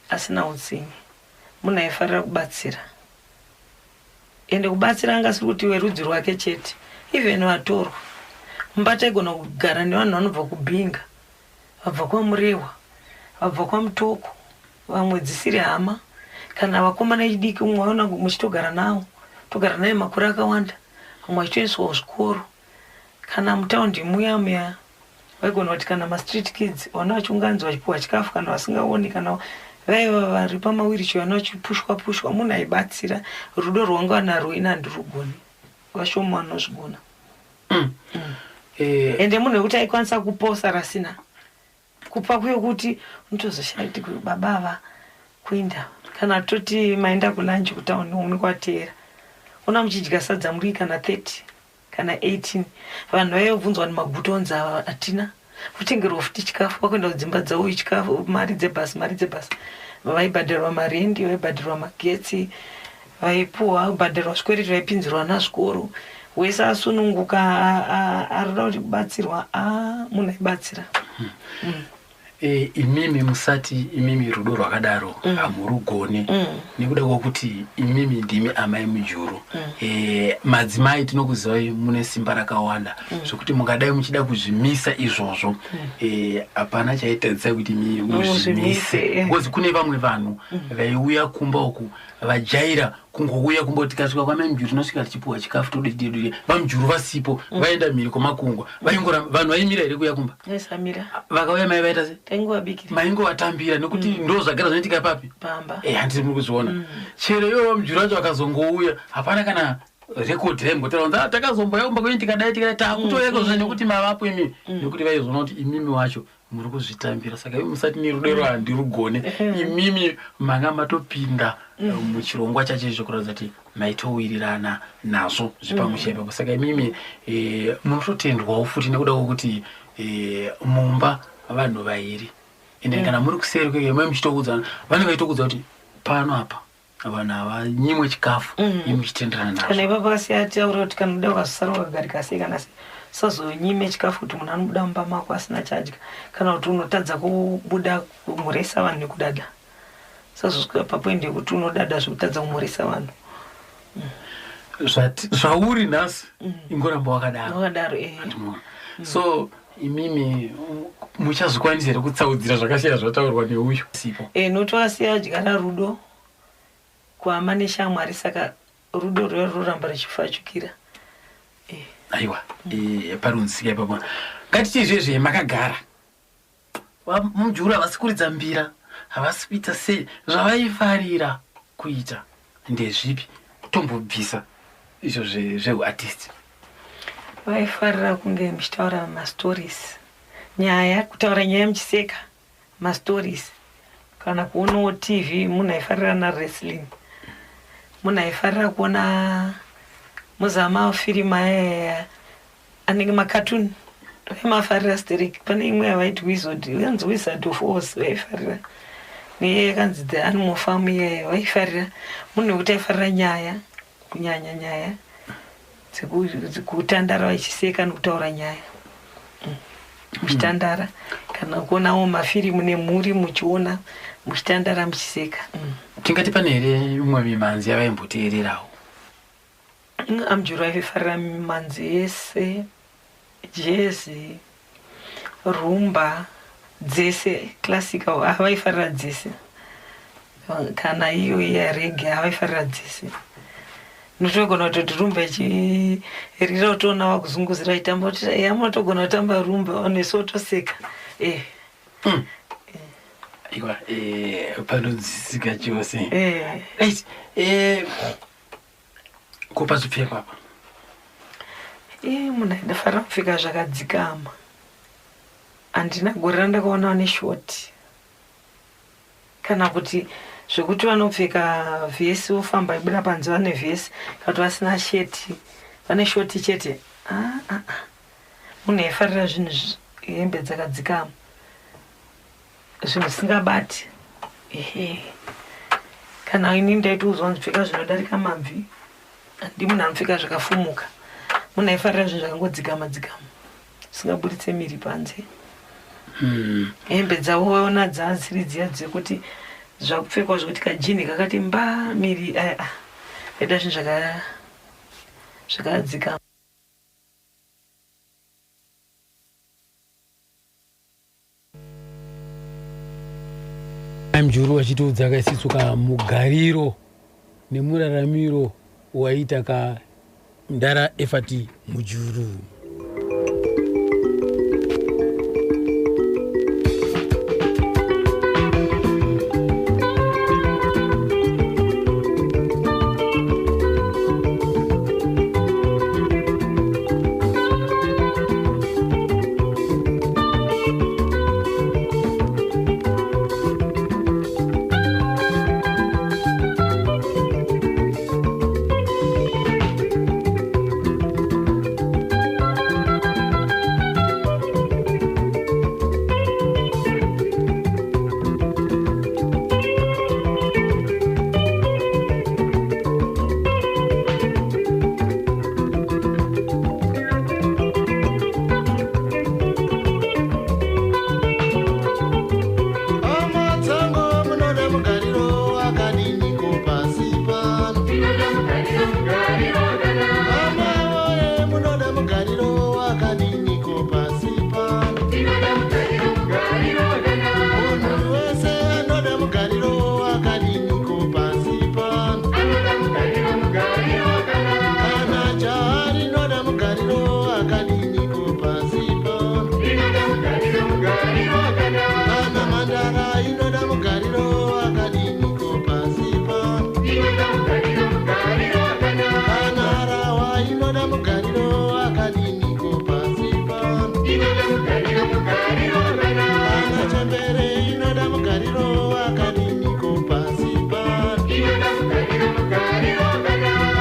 asina utsinye, munhu aifarira kubatsira. Ende kubatsira anga asiri kuti werudzi rwake chete, even vatorwa. Mumba taigona kugara nevanhu vanobva kuBhinga, vabva kwaMurewa, vabva kwaMutoko, vamwe dzisiri hama, kana vakomana vechidiki. Umwe waona muchitogara nawo, togara naye makore akawanda, vamwe vachitoiswawo zvikoro. Kana mutaundi muya muya vaigona kuti kana mastreet kids, vana vachiunganidzwa vachipiwa chikafu, kana vasingaoni, kana vaiva vari pamawiricho, vana vachipushwa pushwa. Munhu aibatsira. Rudo rwanga narwo ini handirugoni, vashoma vanozvigona. Ende munhu wekuti aikwanisa kuposa rasina kupa kuye kuti unotozoshaya kuti baba ava kuinda. Kana toti maenda kulunch kutauni, unokwateera una muchidya sadza muri kana 30 kana 18, vanhu vaibvunzwa nemaguta onzi ava hatina kutengerwa futi chikafu, vakuenda kudzimba dzavo, chikafu, mari dzebhasi, mari dzebhasi. Vaibhadharwa marendi, vaibhadharwa magetsi, vaipuhwa kubhadharwa zvikwereti, vaipinzirwa nazvikoro. Wese asununguka, arida kuti kubatsirwa, munhu aibatsira. Imimi musati imimi rudo rwakadaro hamurugone nekuda kwokuti imimi ndimi amai Mujuru. Madzimai tinokuzivai mune simba rakawanda zvokuti mungadai muchida kuzvimisa izvozvo, hapana chaitadzisa kuti imi muzvimise. Muzvimise, eh. Because kune vamwe vanhu vaiuya kumba uku vajaira kungouya kumba, tikasvika kwamai Mujuru tinosvika tichipuwa chikafu, todidididi. VaMujuru vasipo, vaenda mhiri kwamakungwa, vaingora vanhu vaimira here kuuya kumba? Aisamira. Vakauya mai vaita sei? Taingovabikira. Maingovatambira nekuti ndo zvagara zvinoitika papi? Pamba. Handiti muri kuzviona? Chero ivo VaMujuru vacho vakazongouya, hapana kana rekodhi raimbotaura kunzi, "Ah, takazomboya kumba kwenyu tikadai tikadai, takutoyeko zve nekuti mavapo imimi," nekuti vaizoona kuti imimi wacho muri kuzvitambira. Saka imi musati nerudo rwa handirugone, imimi manga matopinda muchirongwa chacho icho kuratidza kuti maitowirirana nazvo zvepamusha ipapo. Saka imimi munototendwawo futi nekuda kwokuti mumba vanhu vairi ende kana muri kuseri kweke mai muchitoudzana, vanenge vaitokuudza kuti pano apa vanhu havanyimwe chikafu, imi muchitenderana nazvo. Kana ipapo asiya ataura kuti kana uda ukazosara ukagarika sei kana sei, usazonyime chikafu, kuti munhu anobuda mumba mako asina chadya, kana kuti unotadza kubuda kumhoresa vanhu nekudada, usazosvika papoindi yekuti unodada zvekutadza kumhoresa vanhu. Zvauri nhasi ingoramba wakadaro. Wakadaro, eh. Handimona. So imimi muchazvikwanisa here kutsaudzira zvakasiyana zvataurwa neuyu sipo? Nokuti wasiya adyara rudo kuhama neshamwari, saka rudo rwuya ruramba ruchifachukira. Aiwa, parunzisika ipapo. Ngatiti izvezve makagara, VaMujuru havasi kuridza mbira, havasi kuita sei, zvavaifarira kuita ndezvipi, tombobvisa izvo zveuartist? Vaifarira kunge muchitaura mastories, nyaya, kutaura nyaya muchiseka, mastories, kana kuonawo TV. Munhu aifarira nawrestling, munhu aifarira kuona muzamafirimu aya anenge macartoon, vaimafarira sterek. Pane imwe yavaiti Wizard, yanzi Wizard of Oz, vaifarira, neiye yakanzi The Animal Farm iyaya vaifarira. Munhu wekuti aifarira nyaya, kunyanya nyaya dzekutandara vachiseka nekutaura nyaya muchitandara, kana kuonawo mafirimu nemhuri, muchiona muchitandara muchiseka. Tingati pane here imwe mimhanzi yavaimboteererawo? AMujuru aifarira mimanzi yese, jazz, rumba dzese, classical havaifarira dzese, kana iyo iya reggae havaifarira dzese. Notogona kutoti rumba ichirira, utoona wakuzunguzira itamba, kuti ya munotogona kutamba rumba, vanhu vese votoseka. Aiwa, panonzwisisika chose. Right, kupa zvipfeko apa? Iye munhu aindafarira kupfeka zvakadzikama. Handina gore randakaona vane shoti kana kuti zvekuti vanopfeka vhesi vofamba ibuda panze vane vhesi, kana kuti vasina sheti vane shoti chete. Ah, ah, ah. Munhu aifarira zvinhu hembe dzakadzikama, zvinhu zvisingabati. Ehe, kana ini ndaitiudzwa kunzi pfeka zvinodarika mabvi, handi munhu anopfeka zvakafumuka. Munhu aifarira zvinhu zvakangodzikama dzikama, zvisingaburitse miri panze. Hembe dzavo vaona dzasiri dziya dzekuti zvakupfekwa zvekuti kajini kakati mba miri. Aya, aida zvinhu zvakadzikama. Mujuru vachitiudza kaisisu kamugariro nemuraramiro waita ka mudhara Ephat Mujuru. Amatsango, munoda mugariro wakadiniko pasi pano? Hama woye, munoda mugariro wakadiniko pasi pano? Munhu wese anoda mugariro wakadiniko pasi pano? Kana jaha rinoda mugariro wakadiniko pasi pano? Kana mhandara inoda mugariro wakadiniko pasi pano? Kana harahwa inoda mugariro wakadiniko pasi pano? Kana chembere inoda mugariro wakadiniko pasi pano?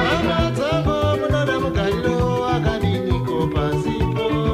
Hama dzangu, munoda mugariro wakadiniko pasi pano?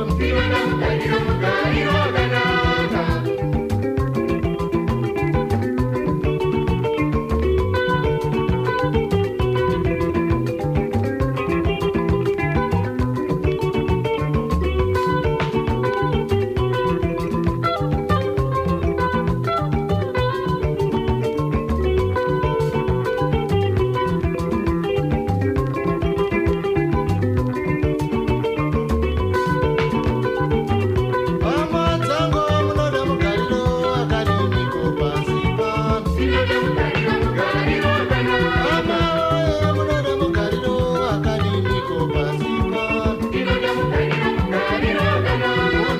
Hama dzangu, munoda mugariro wakadiniko pasi pano? Hama woye, munoda mugariro wakadiniko pasi pano?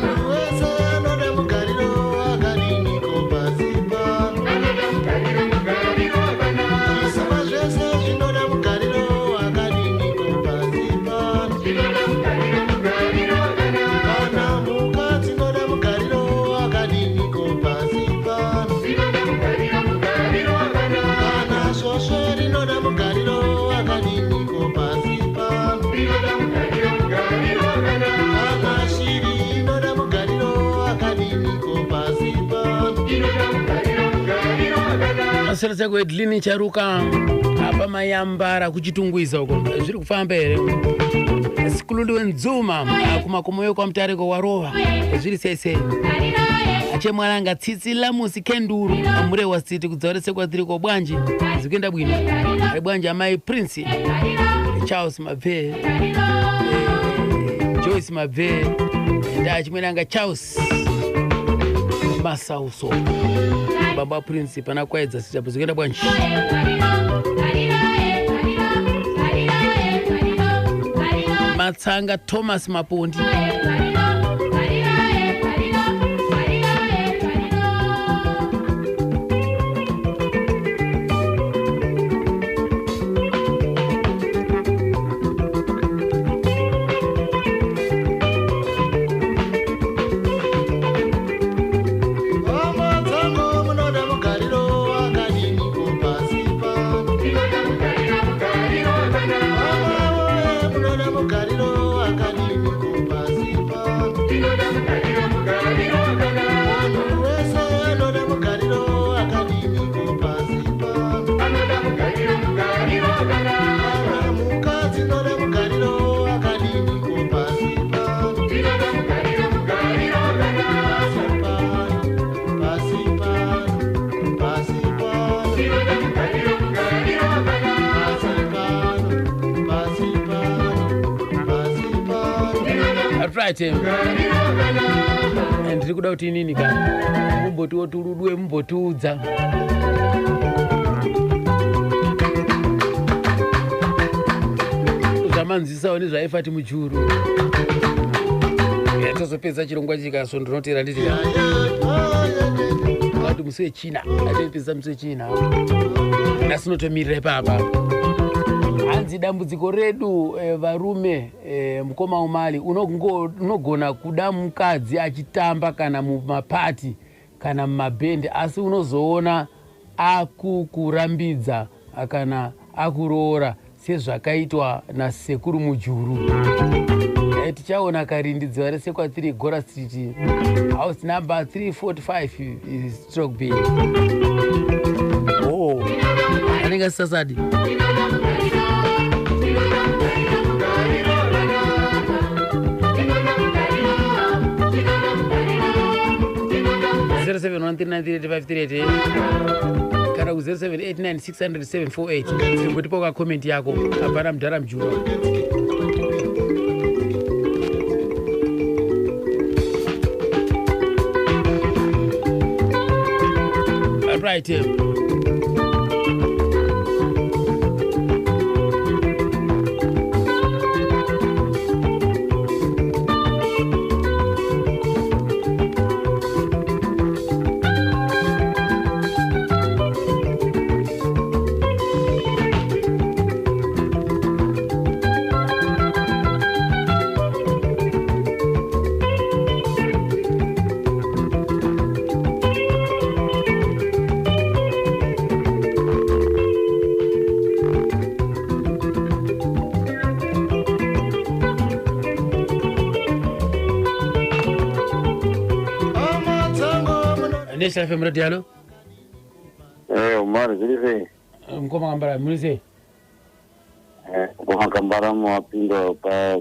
Munhu wese anoda mugariro wakadiniko pasi pano? Zvisikwa zvese zvinoda mugariro wakadiniko pasi pano? Kana mhuka dzinoda mugariro wakadiniko pasi pano? Kana svosve rinoda mugariro wakadiniko pasi pano? Kana shiri inoda mugariro wakadiniko pasi pano? Maswera seko Edlini Charuka apa mayambara kuChitungwiza uko, zviri kufamba here? Sikululiwe Nzuma kumakomoyo kwaMutareko warova, zviri sei sei? Achemwalanga tsitsi lamusi kenduru amurewa siti kudzaure tiriko bwanji, zikuenda bwino ali bwanji? Amai Prince Charles Mabve, Joyce Mabve, ndachimwelanga Charles Masauso, baba Prince pana kwaedza sitapo, zikuenda bwanji? Matsanga Thomas Mapondi. Right, ndiri kuda kuti inini ka mumbotiwo turudwe mumbotiudza zvamanzisawo nezvaifati mujuru. Tozopedza chirongwa chikaso ndinotera nditi kuti musi wechina atopedza musi wechina nhasi unotomirira ipapa. Hanzi dambudziko redu varume, mukoma Umali, unogona kuda mukadzi achitamba kana mumapati kana mumabhendi, asi unozoona akukurambidza kana akuroora sezvakaitwa nasekuru Mujuru. Tichaona Karindi dziva resekwa 3 Gora Street, house number 345 stroke B. Oh, anenge asisasadi. Kana ku 0789600748 imbotipa kakomenti yako. Hapana mudhara Mujuru. Right. National FM Radio, hello. Umar, zviri sei? Mukoma Kambara, muri sei? Mukoma Kambara, mawapinda pa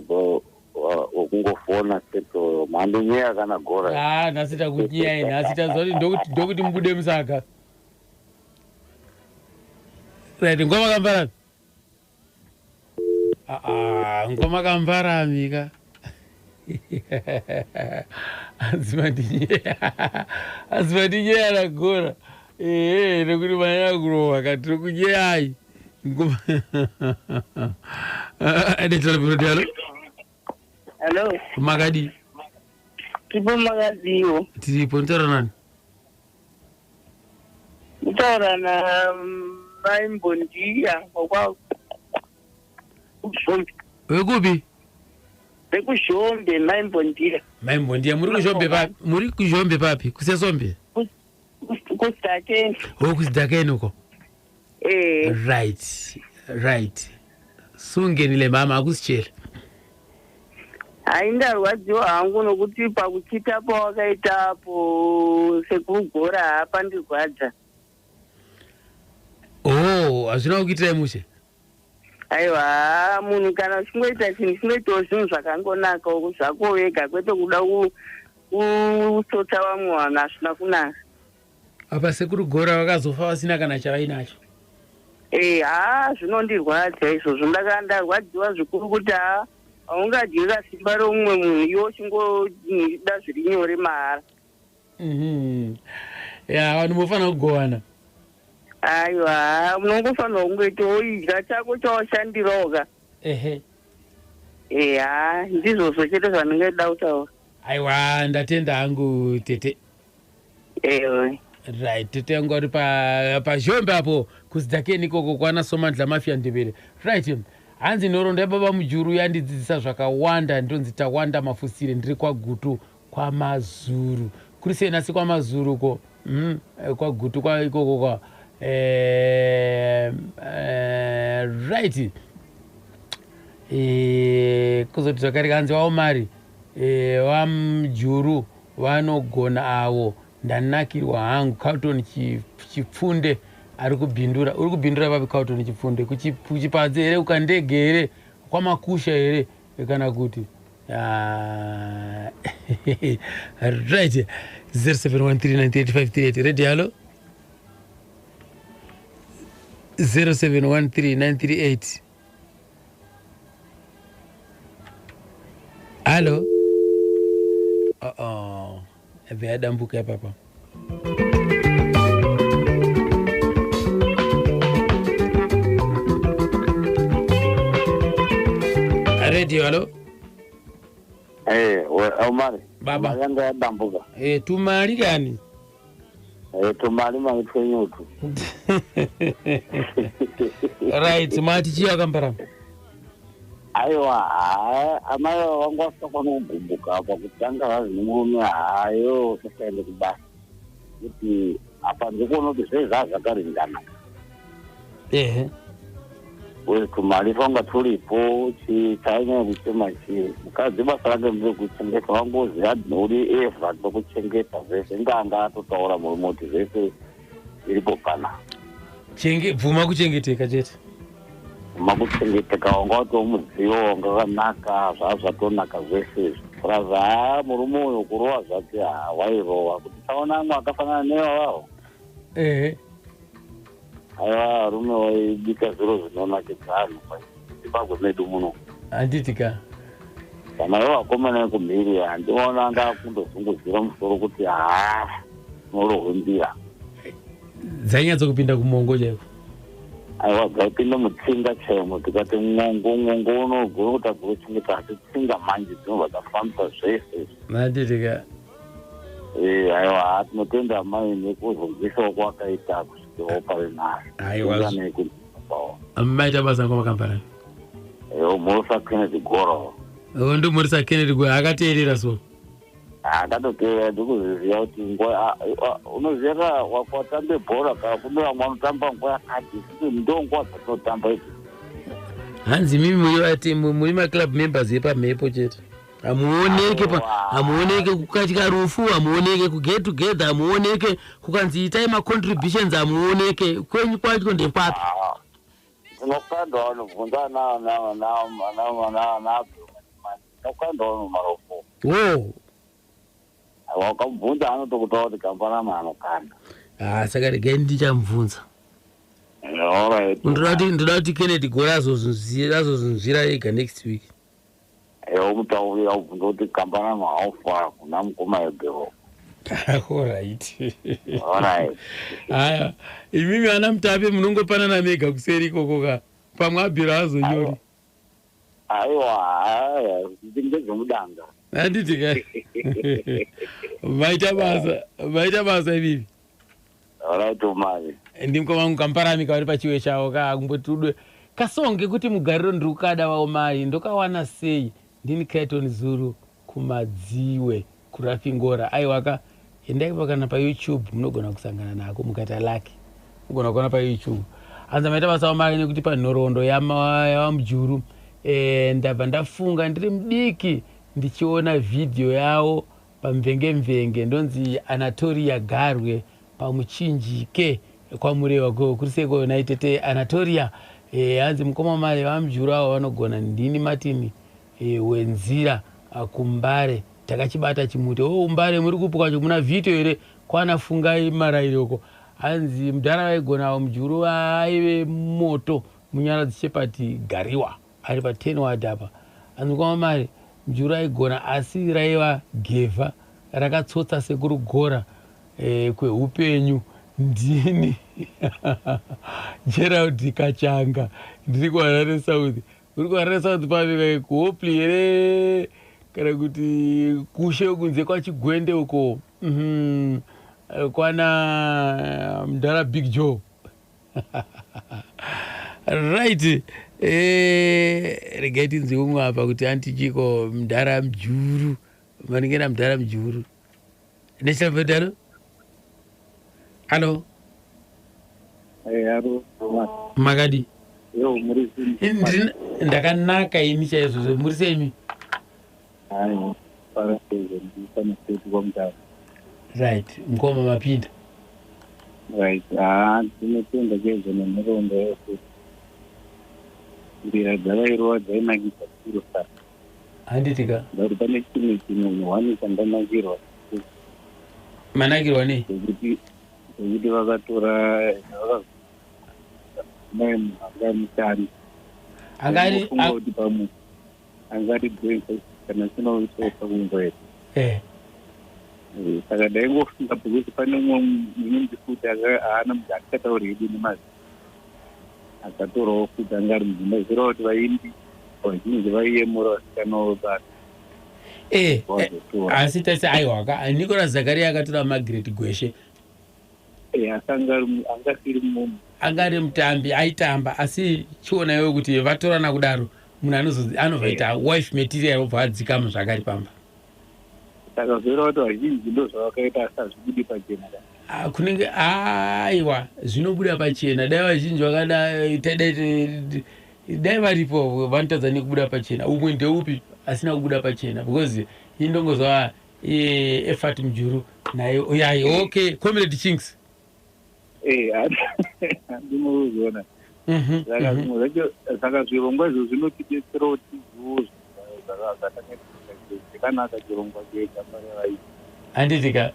wekungofona chete, mandinyeya kana Gora. Ah, nhasi takunyeyai, nhasi taziva kuti ndokuti mubude musaka. Right, ngoma Kambara. Ah, ngoma Kambara mika. Azimandinyeya nagora ehe, nekuti manyanya kurova katiri kunyeyai. Edetalapirodhalo. Hello. Makadi? Tipo makadiwo. Tiripo, nitaura nani? Kutaura na Maimbondiya wakwa Wekupi? VekuZhombe, Maimbondiya. Maimbondiya, muri kuZhombe papi? Muri kuZhombe papi? Kusesombe? KuSidhakeni. Oh, kuSidhakeni uko. Eh. Right. Sungenile mama, akusitshela. Hayi, ndarwadziwa hangu nokuti pakuchita pawakaita apo sekugora hapandirwadza. Oh, hazvina kukuitirai mushe? Aiwa, munhu kana uchingoita chinhu chingoitawo zvinhu zvakangonaka zvako wega, kwete kuda kusota vamwe vanhu, hazvina kunaka. Apa sekuru Gora vakazofa vasina kana chavainacho. Eh, haa, zvinondirwadza izvozvo. Ndarwadziwa zvikuru kuti haa, haungadyira simba romumwe munhu iwe uchingoda zviri nyore mahara. Ya, vanhu mofanira kugovana. Aiwa, unongofanirwa kungoitawo idya chako chawashandirawo ka. Ehe. Eya, ndizvozvo chete zvandingaida kutaura. Aiwa, ndatenda hangu tete. Ewe. Right, tete yangu ari paZhombe apo kuSidhakeni ikoko kwana Somandla Mafia Ndebele. Right, hanzi nhoroondo yababa Mujuru yandidzidzisa zvakawanda. Ndonzi Tawanda Mafusire, ndiri kwaGutu kwaMazuru. Kuri sei nhasi kwaMazuru ko? Kwagutu kwa ikoko kwa. Right. Kuzoti zvakare hanzi vaOmari, vaMujuru vanogona avo, ndanakirwa hangu. Carlton Chipfunde ari kubhindura. Uri kubhindura papi Carlton Chipfunde? Kuchipadze here, kukandege here, kwamakusha here, kana kuti? Right, 0713985838 ready. Hello, 0713938. Hallo. Uh-oh. Yabva yadambuka ipapa. Radio, halo. Eh, Omari. Baba. Mari yanga yadambuka. Eh, tumari kani? Eh, tumari mari twenyutu. Right, mati chiya kamparama. Aiwa, haa, amai vangu vasingakwanisi kugumbuka apa kutanga vazi nemurume hayo usasaende kubasa. Kuti apa ndikuona kuti zvei zvaa zvakaringana. Ehe. Uye tumari twanga turipo chainyanya kuchema chii. Mukadzi basa rake nderekuchengeta wangoziva uri evha ndokuchengeta zvese inganga atotaura murume kuti zvese zviripo pana. Chenge bvuma kuchengeteka chete. Makuchengeteka wanga watoo mudziyo wanga wakanaka zvaa zvatonaka zvese izvi kuraza haa murume uyu kurova zvake haa wairova kuti taona amwe akafanana newawawo. Ehe. Aiwa varume waibika zviro zvinonakidza anhu Zimbabwe medu muno. Handiti ka. Kana ivo vakomana vekumhiri handiona anga akundozunguzira musoro kuti haa unorohwe mbira. Dzainyatso kupinda kumongo chaiko. Aiwa dzaipinda mutsinga chaimo tikati mwongo mwongo unogona kutadza kuchengeta asi tsinga manje dzinobva dzafambisa zvese izvi. Handiti ka. Eh, aiwa haa tinotenda amai nekuzonzwisawo kwakaita kusvikirawo pari nhasi. Aiwa. Tinotenda nekupawo. Maita basa ngoma kamparani. Ewo mhoresa Kennedy Goro. Ndomhoresa Kennedy Goro akateerera so. Akatoteerera ndikuziziva kuti nguva unoziva ka watambe bhora ka kune vamwe vanotamba nguva yakati isusu ndo nguva dzatinotamba idzi. Hanzi mimi muri vati muri maclub members yepamhepo chete. Hamuoneke pa hamuoneke kukatya rufu, hamuoneke kuget together, hamuoneke kukanzi itai macontributions, hamuoneke kwenyu kwacho ndekwapi? Tinokanda vanobvunza tinokanda vanhu marufu. Wo. Wakamubvunza anotokutaura kuti kambarama anokanda. Ah, saka regai ndichamubvunza. Alright. Ndoda kuti Kennedy Goro azozvinzwira ega next week. Ewo mutaurira ubvunza kuti kambarama haufa kuna mukoma ebhero. Alright. Alright. Aya, imimi ana mutape munongopanana mega kuseri ikoko ka. Pamwe abhiro azonyori. Aiwa, haya, ndezvemudanga. Handiti ka. Maita basa, maita basa imimi. Alright, Omari. Ndimukoma wangu kamparami kavari pachiwe chavo ka kumboti kasonge kuti mugariro ndiri kukada waomari ndokawana sei ndini Clayton Zulu kumadziwe kurafingora. Aiwaka endai pakana paYouTube munogona kusangana nako mukaita laki munogona kuona paYouTube. Hanzi maita basa waomari nekuti panhoroondo yavaMujuru ndabva ndafunga ndiri mudiki ndichiona vhidhiyo yavo pamvenge-mvenge ndonzi Anatoria Garwe pamuchinjike kwaMurewa kuri seko naitete Anatoria. Hanzi mukoma mari vaMujuru avo vanogona ndini Martin wenzira kuMbare takachibata chimuti. O Mbare muri kupi kwacho muna vhito here kwana Fungai Marairoko. Hanzi mudhara vaigona avo Mujuru aive moto Munyaradzi Shepati Gariwa ari pa10 ward apa. Hanzi mukoma mari Mujuru aigona asi raiva gevha rakatsotsa sekuru gora kweupenyu ndini Gerald Kachanga ndiri kuHarare South. Uri kuHarare South papi kuHopley here kana kuti kushe kunze kwaChigwende uko kwana mudhara Big Joe. Right. Regai tinzwe umwe apa kuti antichiko mudhara Mujuru manenge namudhara Mujuru nechapedalo. Halo. Makadi. Ndakanaka ini chaizvozvo muri sei imi? Right, mukoma mapinda. Right, ndinotenda chaizvo nenhoroondo yose. Mbira dzavairova dzainakidza zvikuru sa. Handiti ka. Ndakuti pane chimwe chinhu hwani chandanakirwa. Manakirwa nei? Zvekuti vakatora mai munhu anga mushandi. Angari kuti pamwe angari kana sina kuisosa kumba here. Saka ndaingofunga because pane umwe muimbi futi haana hatisatauri hedu nemazita akatorawo futi anga ari mudzimai, zvoreva kuti vaimbi vazhinji vaiyemura vasikanawo basa. Eh, asi tese aiwa ka Nicolas Zakaria akatora Margaret Gweshe. Asi angasiri munhu. Anga ari mutambi, aitamba, asi chiona iwe kuti vatorana kudaro, munhu anobvaita wife material, obva adzikama zvakari pamba. Saka zvoreva kuti vazhinji ndo zvavakaita, asi hazvibudi pachena. Ah, kunenge aiwa, zvinobuda pachena. Dai vazhinji vakada dai varipo vanotadza nekubuda pachena. Umwe ndeupi asina kubuda pachena? Because indongozva Ephat Mujuru naye yayi. Okay, Comrade Chinks. Handinouzona. Saka zvimwe zvacho, saka zvirongwa izvo zvinotidetserawo tizivo zvakanaka, chirongwa chegamba revaimbi. Handiti ka?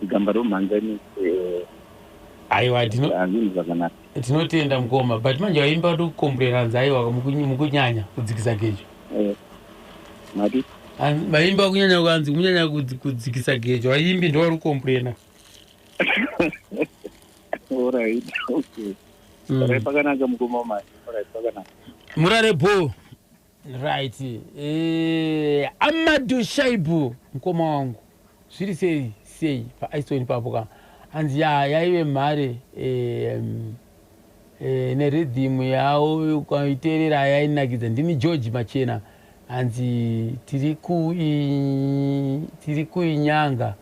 Gamba romhanzani. Aiwa. Zvinhu zvakanaka. Tinotenda mukoma, but manje vaimba vari kukomburera, hanzi aiwa, mukunyanya kudzikisa gejo. Mati? Vaimba kunyanya, hanzi kunyanya kudzikisa gejo, vaimbi ndo vari kukomburena. Alright, okay. Alright, pakanaka mukoma mai. Alright, pakanaka. Murare bo. Right, Amadu Shaibu, mukoma wangu, zviri sei sei paaisoni papo ka? Hanzi ya yaive mhare nerhythm yavo ukaiteerera yainakidza. Ndini George Machena, hanzi tiri kuinyanga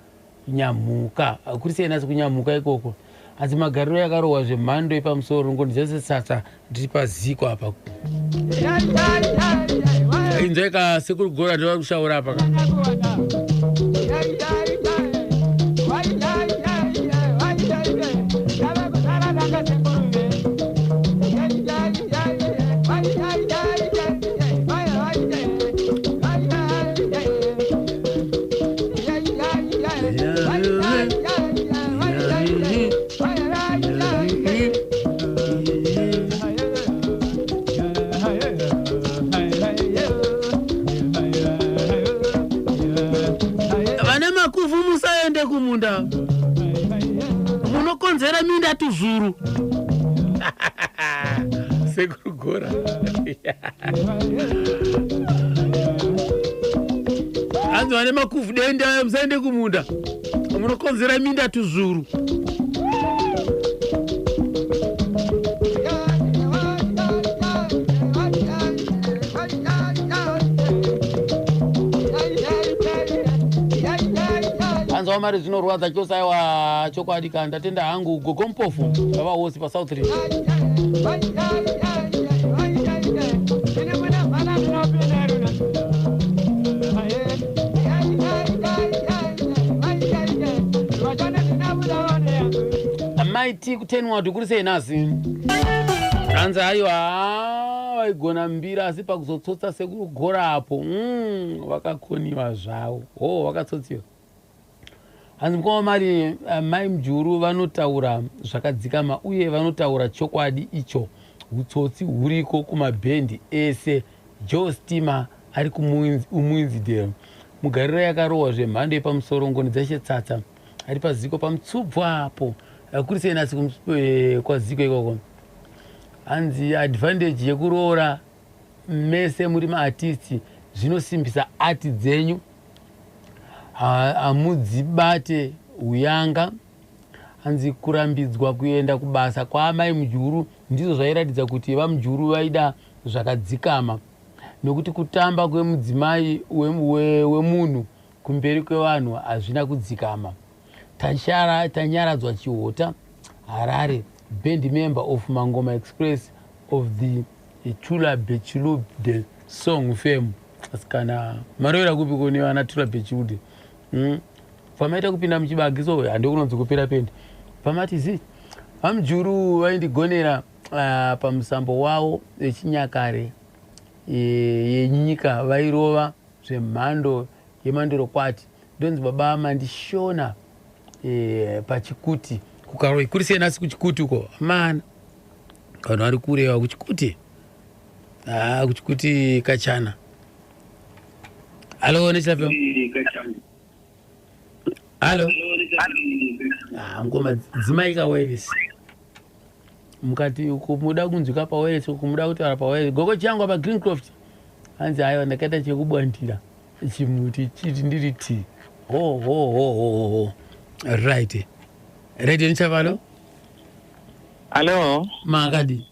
Nyamhuka. Kuri sei nasi kuNyamhuka ikoko? Hanzi magariro yakarohwa zvemhando yepamusoro, ngoni dzese tsatsa. Ndiri paziko apa, inzwai ka Sekuru Gora ndovari kushaura apa ka. Vane makuvhu, musaende kumunda, munokonzera minda tuzvuru. Sekuru Gora hanzi vane makuvhu denda, musaende kumunda, munokonzera minda tuzvuru. Hanzi wamari zvinorwadza chose. Aiwa, chokwadi ka. Ndatenda hangu gogo Mupofu, vava hosi paSouth Ridge. Maiti kutenward, kuri sei nhasi? Hanzi aiwa, vaigona mbira, asi pakuzotsotsa Sekuru Gora apo, vakakoniwa zvavo. Ho, vakatsotsiwa. Hanzi mukoma mari, mai Mujuru vanotaura zvakadzikama uye vanotaura chokwadi. Icho utsotsi huriko kumabhendi ese. Joe Steamer ari kumuinzidale. Mugariro yakarohwa zvemhando yepamusoro, ngoni dzashe tsatsa ari paziko pamutsubvu apo. Kuri sei nhasi kwaziko ikoko? Hanzi advantage yekuroora mese muri maartist, zvinosimbisa art dzenyu, hamudzibate uyanga. Hanzi kurambidzwa kuenda kubasa kwaamai Mujuru ndizvo zvairatidza kuti vaMujuru vaida zvakadzikama, nokuti kutamba kwemudzimai wemunhu kumberi kwevanhu hazvina kudzikama. Tanyaradzwa Chihota, Harare, band member of Mangoma Express of the Tula Bechilubde song fame. Asi kana marovera kupi kune vana Tula Bechilubde? Pamaita kupinda muchibagi, so handikunonzi kupera pendi. Pamati zi vaMujuru vaindigonera pamusambo wavo wechinyakare yenyika, vairova zvemhando yemandorokwati. Ndonzi baba Mandishona paChikuti kuKaroi. Kuri sei nhasi kuChikuti uko mana? Vanhu vari kureva kuChikuti, kuChikuti kachana. Hallo, National FM. Halo. Ah, ngoma dzimai kawairesi. Mukati kumuda kunzwika pawairesi, kumuda kutaura pawairesi. Gogo changu pa Greencroft. Hanzi aiwa ndakaita chekubwandira chimuti chiti ndiri ti. Ho ho ho ho ho. Right. Right nichavalo? Hello. Makadi.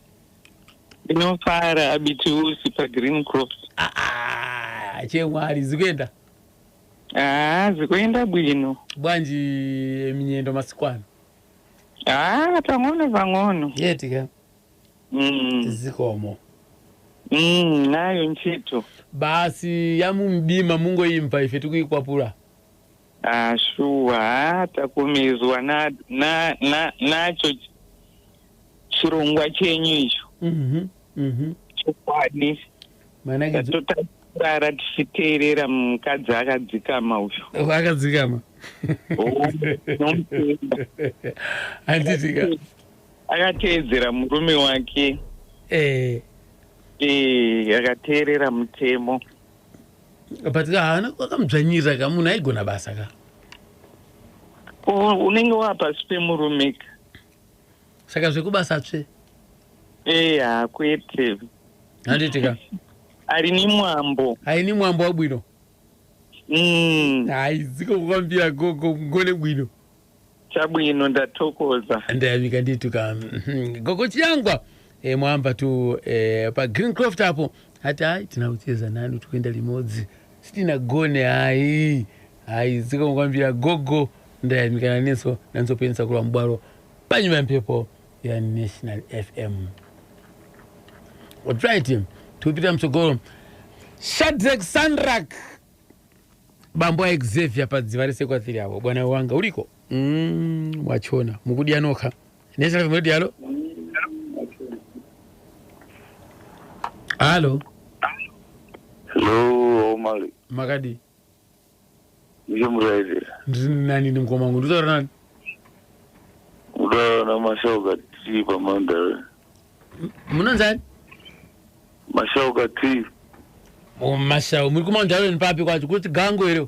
Ndinofara abitiusi paGreencroft. Ah, chemwari zikuenda. Ah, zikuenda bwino. Bwanji minyendo masikwana. Ah, pang'ono pang'ono. Yetika. Zikomo. Nayo ntchito. Basi yamumdima mungoimva ife tikuikwapula. Ah, shuwa, ah, takumizwa na na na nacho chirongwa chenyu icho. Chokwadi. Manake Totarara tichiteerera mukadzi akadzikama uyu. Akadzikama. Handitika. Akateedzera murume wake. Eh. Eh, akateerera mutemo. But haana akamudzvanyirira ka munhu aigona basa ka. Unenge wapasi pemurume ka. Saka zvekubasa tsve. Eh, hakwete. Handitika. Arini mwambo. Aini mwambo wabwino. Hayi dziko kukwambira gogo mugone bwino. Chabwino ndathokoza. Ndayamika ndituka. Gogo chiyangwa. E, mwamba tu e, pa Greencroft apo hati hayi tinakucheza nani tukuenda limodzi sitina gone hayi hayi dziko kukwambira gogo ndayamika naneso nanzopenesa kulwa mbwalo panyuma ya mphepo ya National FM. Right, tikupita mtsogolo. Shadrack Sandrak bambo a Xavier padziva resekwathiri apo bwana wanga uliko mwachona mukudya nokha National FM radio halo. Halo. Hello, Omari. Makadi. Ndichimuraidhi. Ndiri nani ni mukoma wangu nditaura nani? Kutaura naMashauka T paMandara. Munonzani? Mashauka T. Oh, Mashau, muri kuMandara papi kwacho kuti gango here?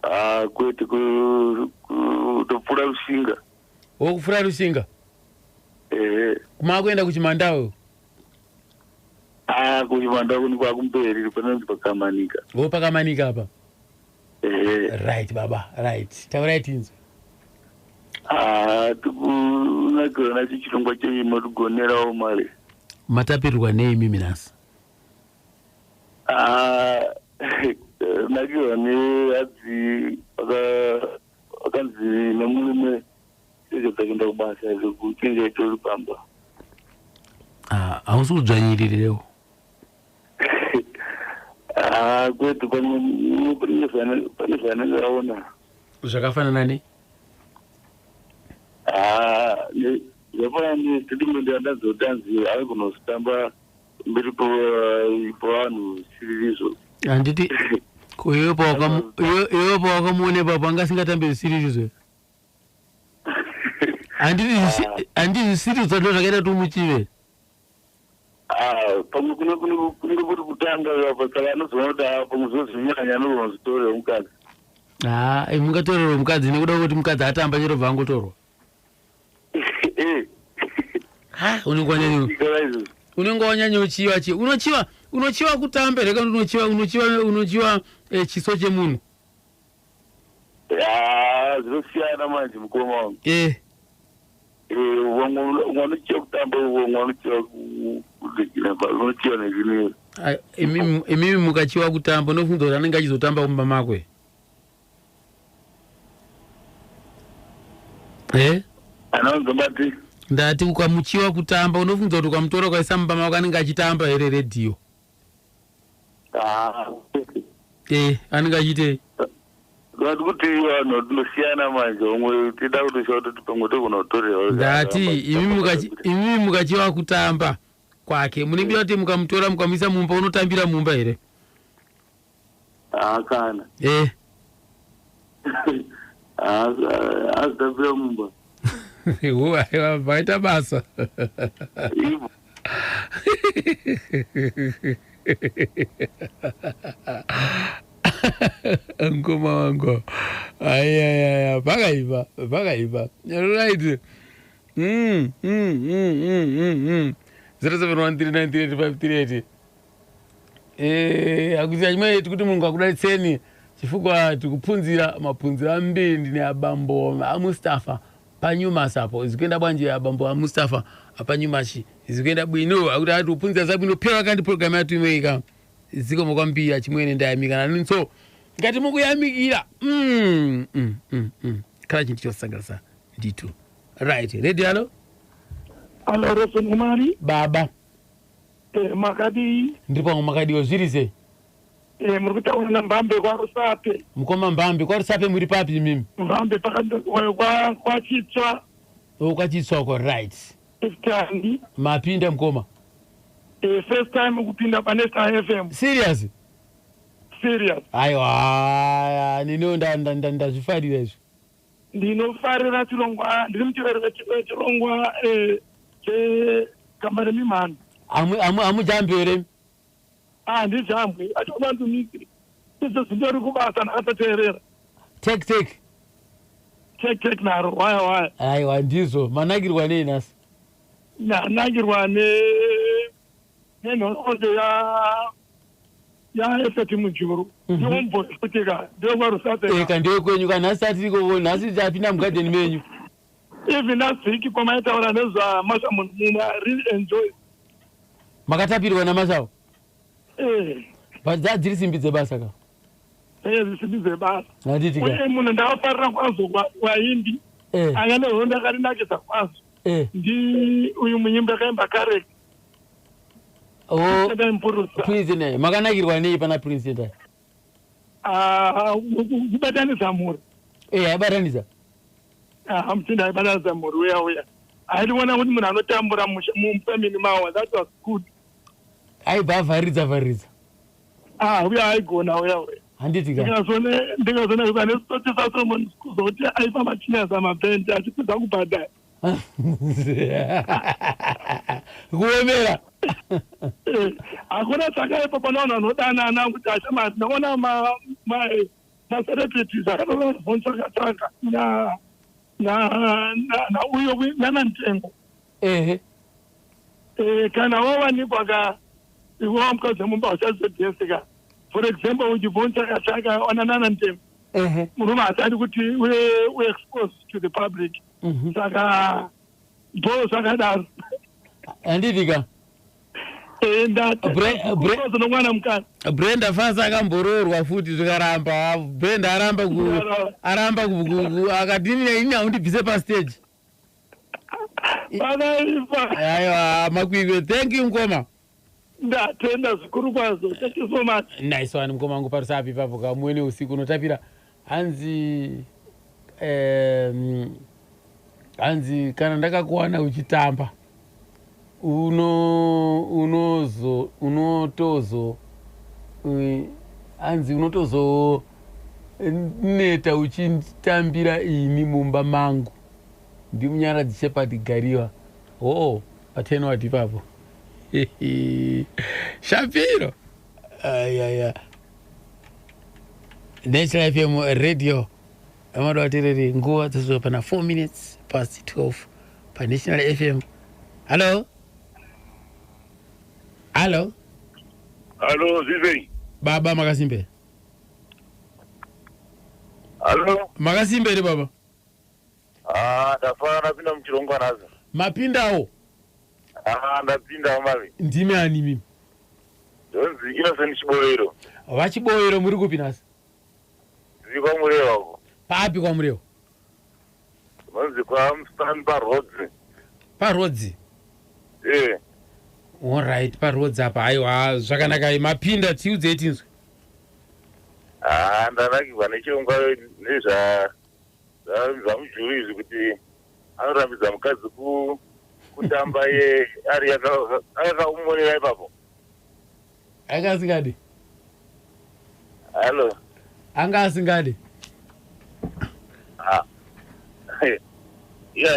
Ah, kwete kutopfura Rushinga. Wokupfura Rushinga? Ehe. Kumakuenda kuChimandau? Ah, kuChimandau kuni kwakumberi panonzi paKamanika. Wo paKamanika apa? Ehe. Right baba, right. Taurai tinzwe. Ah, tikunakirwa nacho chirongwa chenyu motigonerawo mari. Matapirirwa nei mimi nhasi? Ah, nakirwa nehadzi vakanzi nemurume chege dzakuenda kubasa zvekuchinja itori pamba. Ah, hausi kudzvanyirirewo. Ah, kwete pamwe pane zvaanenge aona. Zvakafanana nei? Ah, zvafanana nestatement yandazotanzi ave kunozotamba mberi pevanhu zvisiririzvo. Handiti ko iwe pawakamuone papo anga asingatambi zvisiririzvo. Handiti zvisiririzvo ndo zvakaita kuti umuchive. Ah, pamwe kunenge kuri kutanga apa saka anozoona kuti ah, pamwe zvozvinyanya anogona kuzotorera mukadzi. Haa, mungatorerwa mukadzi nekuda kwekuti mukadzi atamba chero bva angotorwa. Unenge wanyanya uchiva chi unochiva unochiva kutamba here kana unochiva unochiva unochiva chiso chemunhu? Ah, zvinosiyana manje mukoma wangu. Eh. Vamwe vanochiva kutamba vamwe vanochiva kurekera vanochiva nezvinhu. Imimi mukachiva kutamba unofunga kuti anenge achizotamba kumba makwe? Eh? Anonzobati Ndati ukamuchiwa kutamba unofunga kuti ukamutora ukaisa mumba mako anenge achitamba here redhiyo? Ah, Eh, anenge achiitei? vati kuti vanhu tinosiyana manje umwe tida kutoshaa kuti pamwe togona kutorerwa. Ndati imi mukachiwa kutamba kwake munenge kuti mukamutora mukamuisa mumba unotambira mumba here? Ah, kana. Eh. Azitambira mumba. Aiwa vaita basa. Ngoma wangu. Ayayaya, pakaipa, pakaipa. Right. 0713938538. Akuti achimwe tikuti Mulungu akudalitseni chifukwa tikuphunzira maphunziro ambiri. Ndine abambo aMustafa panyumasi apo. Zikuenda bwanji, abambo aMustafa apanyumashi? Zikuenda bwino. Akuti ati kuphunzira zabwino phera kandi program yathu imweyika. Zikomo kwambiri, achimwene, ndayamika naninso ngati mukuyamikira. Khala chinthu chosangalatsa ndithu. Right, ready. Alo. Alo, Reson Umari. Baba. Makadii? Ndiri pamwe, makadiwa? Zviri sei? Muri kutaura naMbambe kwaRusape. Mukoma Mbambe kwaRusape, muri papi imimi? Mbambe kwaChitswa. O, kwaChitswako, right. Tandi. Mapinda, mukoma. First time kupinda paNational FM. Serious? Serious. Aiwa, niniwo ndazvifarira izvi. Ndinofarira chirongwa, ndiri muteveri wechirongwa chegamba remimhando. Hamujambi here? Handijambwi, achovandumisiri izvo zvindori kubasa, ndakatoteerera. Tek tek. Tek tek naro, waya waya. Aiwa, ndizvo. Manakirwa nei nhasi? Ndanakirwa nenhoroondo yaEffort Mujuru. Ndiombofutika ndekwaRusape. Eka, ndekwenyu ka. Nhasi tatiriko, nhasi tapinda mugadheni menyu. Even last week kwamaitaura nezvaMasha Munhu, I really enjoy. Makatapirwa naMashawo? Eh. But dzadziri simbi dzebasa ka. Simbi dzebasa. Handiti ka? Uye munhu ndakafarira kwazvo waimbi anga nehondo akarinakidza kwazvo ndi uyu munyimbi akaimba Karek. Oh, Prince ne makanakirwa nei pana Prince Endai? Kubatanidza mhuri. Aibatanidza. Mutinda aibatanidza mhuri uya uya, aitiona kuti munhu anotambura mufamily mawo. That was good. Aibva avhariridza vhariridza. Uya aigona uya uya. Handiti ka? Ndikazonakidza nesitoti saSolomon kuzoti aipa machinasa mabhendi achipedza kubhadhara. Kuomera. Hakuna chakaipa pana vanhu vanodanana kuti achama. Ndinoona macelebrities akatovatsvaka nauyo nanaNtengo. Ehe. Kana wawanikwa ka, iwe wamukadzi wemumba uchazodhesika. For example, uchibvontsvaka ona nanaNtengo, murume haasati kuti uexpose to the public, saka bo zvakadaro. Handiti ka? Nomwana mukadzi. Brenda Fassie akamboroorwa futi zvikaramba. Brenda aramba aramba akati, "Ini haundibvise pastage." Pakaipa. Aiwa, makwikwe. Thank you, mukoma. Ndatenda zvikuru kwazvo, thank you so much. Nice one, mukoma wangu paRusapi ipapo. Kamwene usiku unotapira. Hanzi hanzi kana ndakakuwana uchitamba, uno unozo unotozo hanzi unotozo neta uchitambira ini mumba mangu. NdiMunyaradzi Shepard Gariwa oo patenwat ipapo. Shapiro ayaya. National FM Radio, amada vateereri, nguva dzasvika pana 4 minutes past 12 paNational FM. Hallo, hallo. Hallo, zizei. Baba, makasimbe? Hallo. Makasimbe here, baba? Ah, ndafara ndapinda muchirongwa nhasi. Mapindawo? Ah, ndapinda mami. Ndimi ani mimi? Ndonzi Innocent Chiboyero. VaChiboyero, muri kupi nhasi? Ndiri kwaMurewa uko. Papi kwaMurewa? Ndonzi kwaMustani paRodzi. PaRodzi? Eh. Allright, paRodzi apa. Aiwa, zvakanaka, mapinda, tiudzei tinzwe. Ah, ndanakirwa nechirongwa nezva zvaMujuru izvi, kuti anorambidza mukadzi kutamba ye ari akaumonera ipapo. Anga asingadi. Hallo. Anga asingadi. Ah. Iya,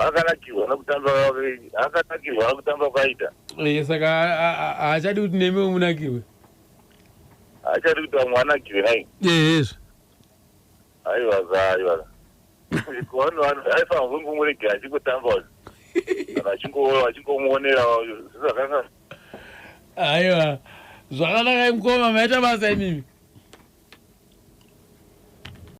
akanakirwa nekutamba, akanakirwa nekutamba kwaita. Saka haachadi kuti nemiwo munakirwe. Achadi kuti vamwe anakirwe nai. Eezvo. Aiwa za aiwa. Vanhu vanhu aifanira kungomurega achingotamba kana achingomuonera zvakanaka. Aiwa, zvakanaka mukoma, maita basa imimi.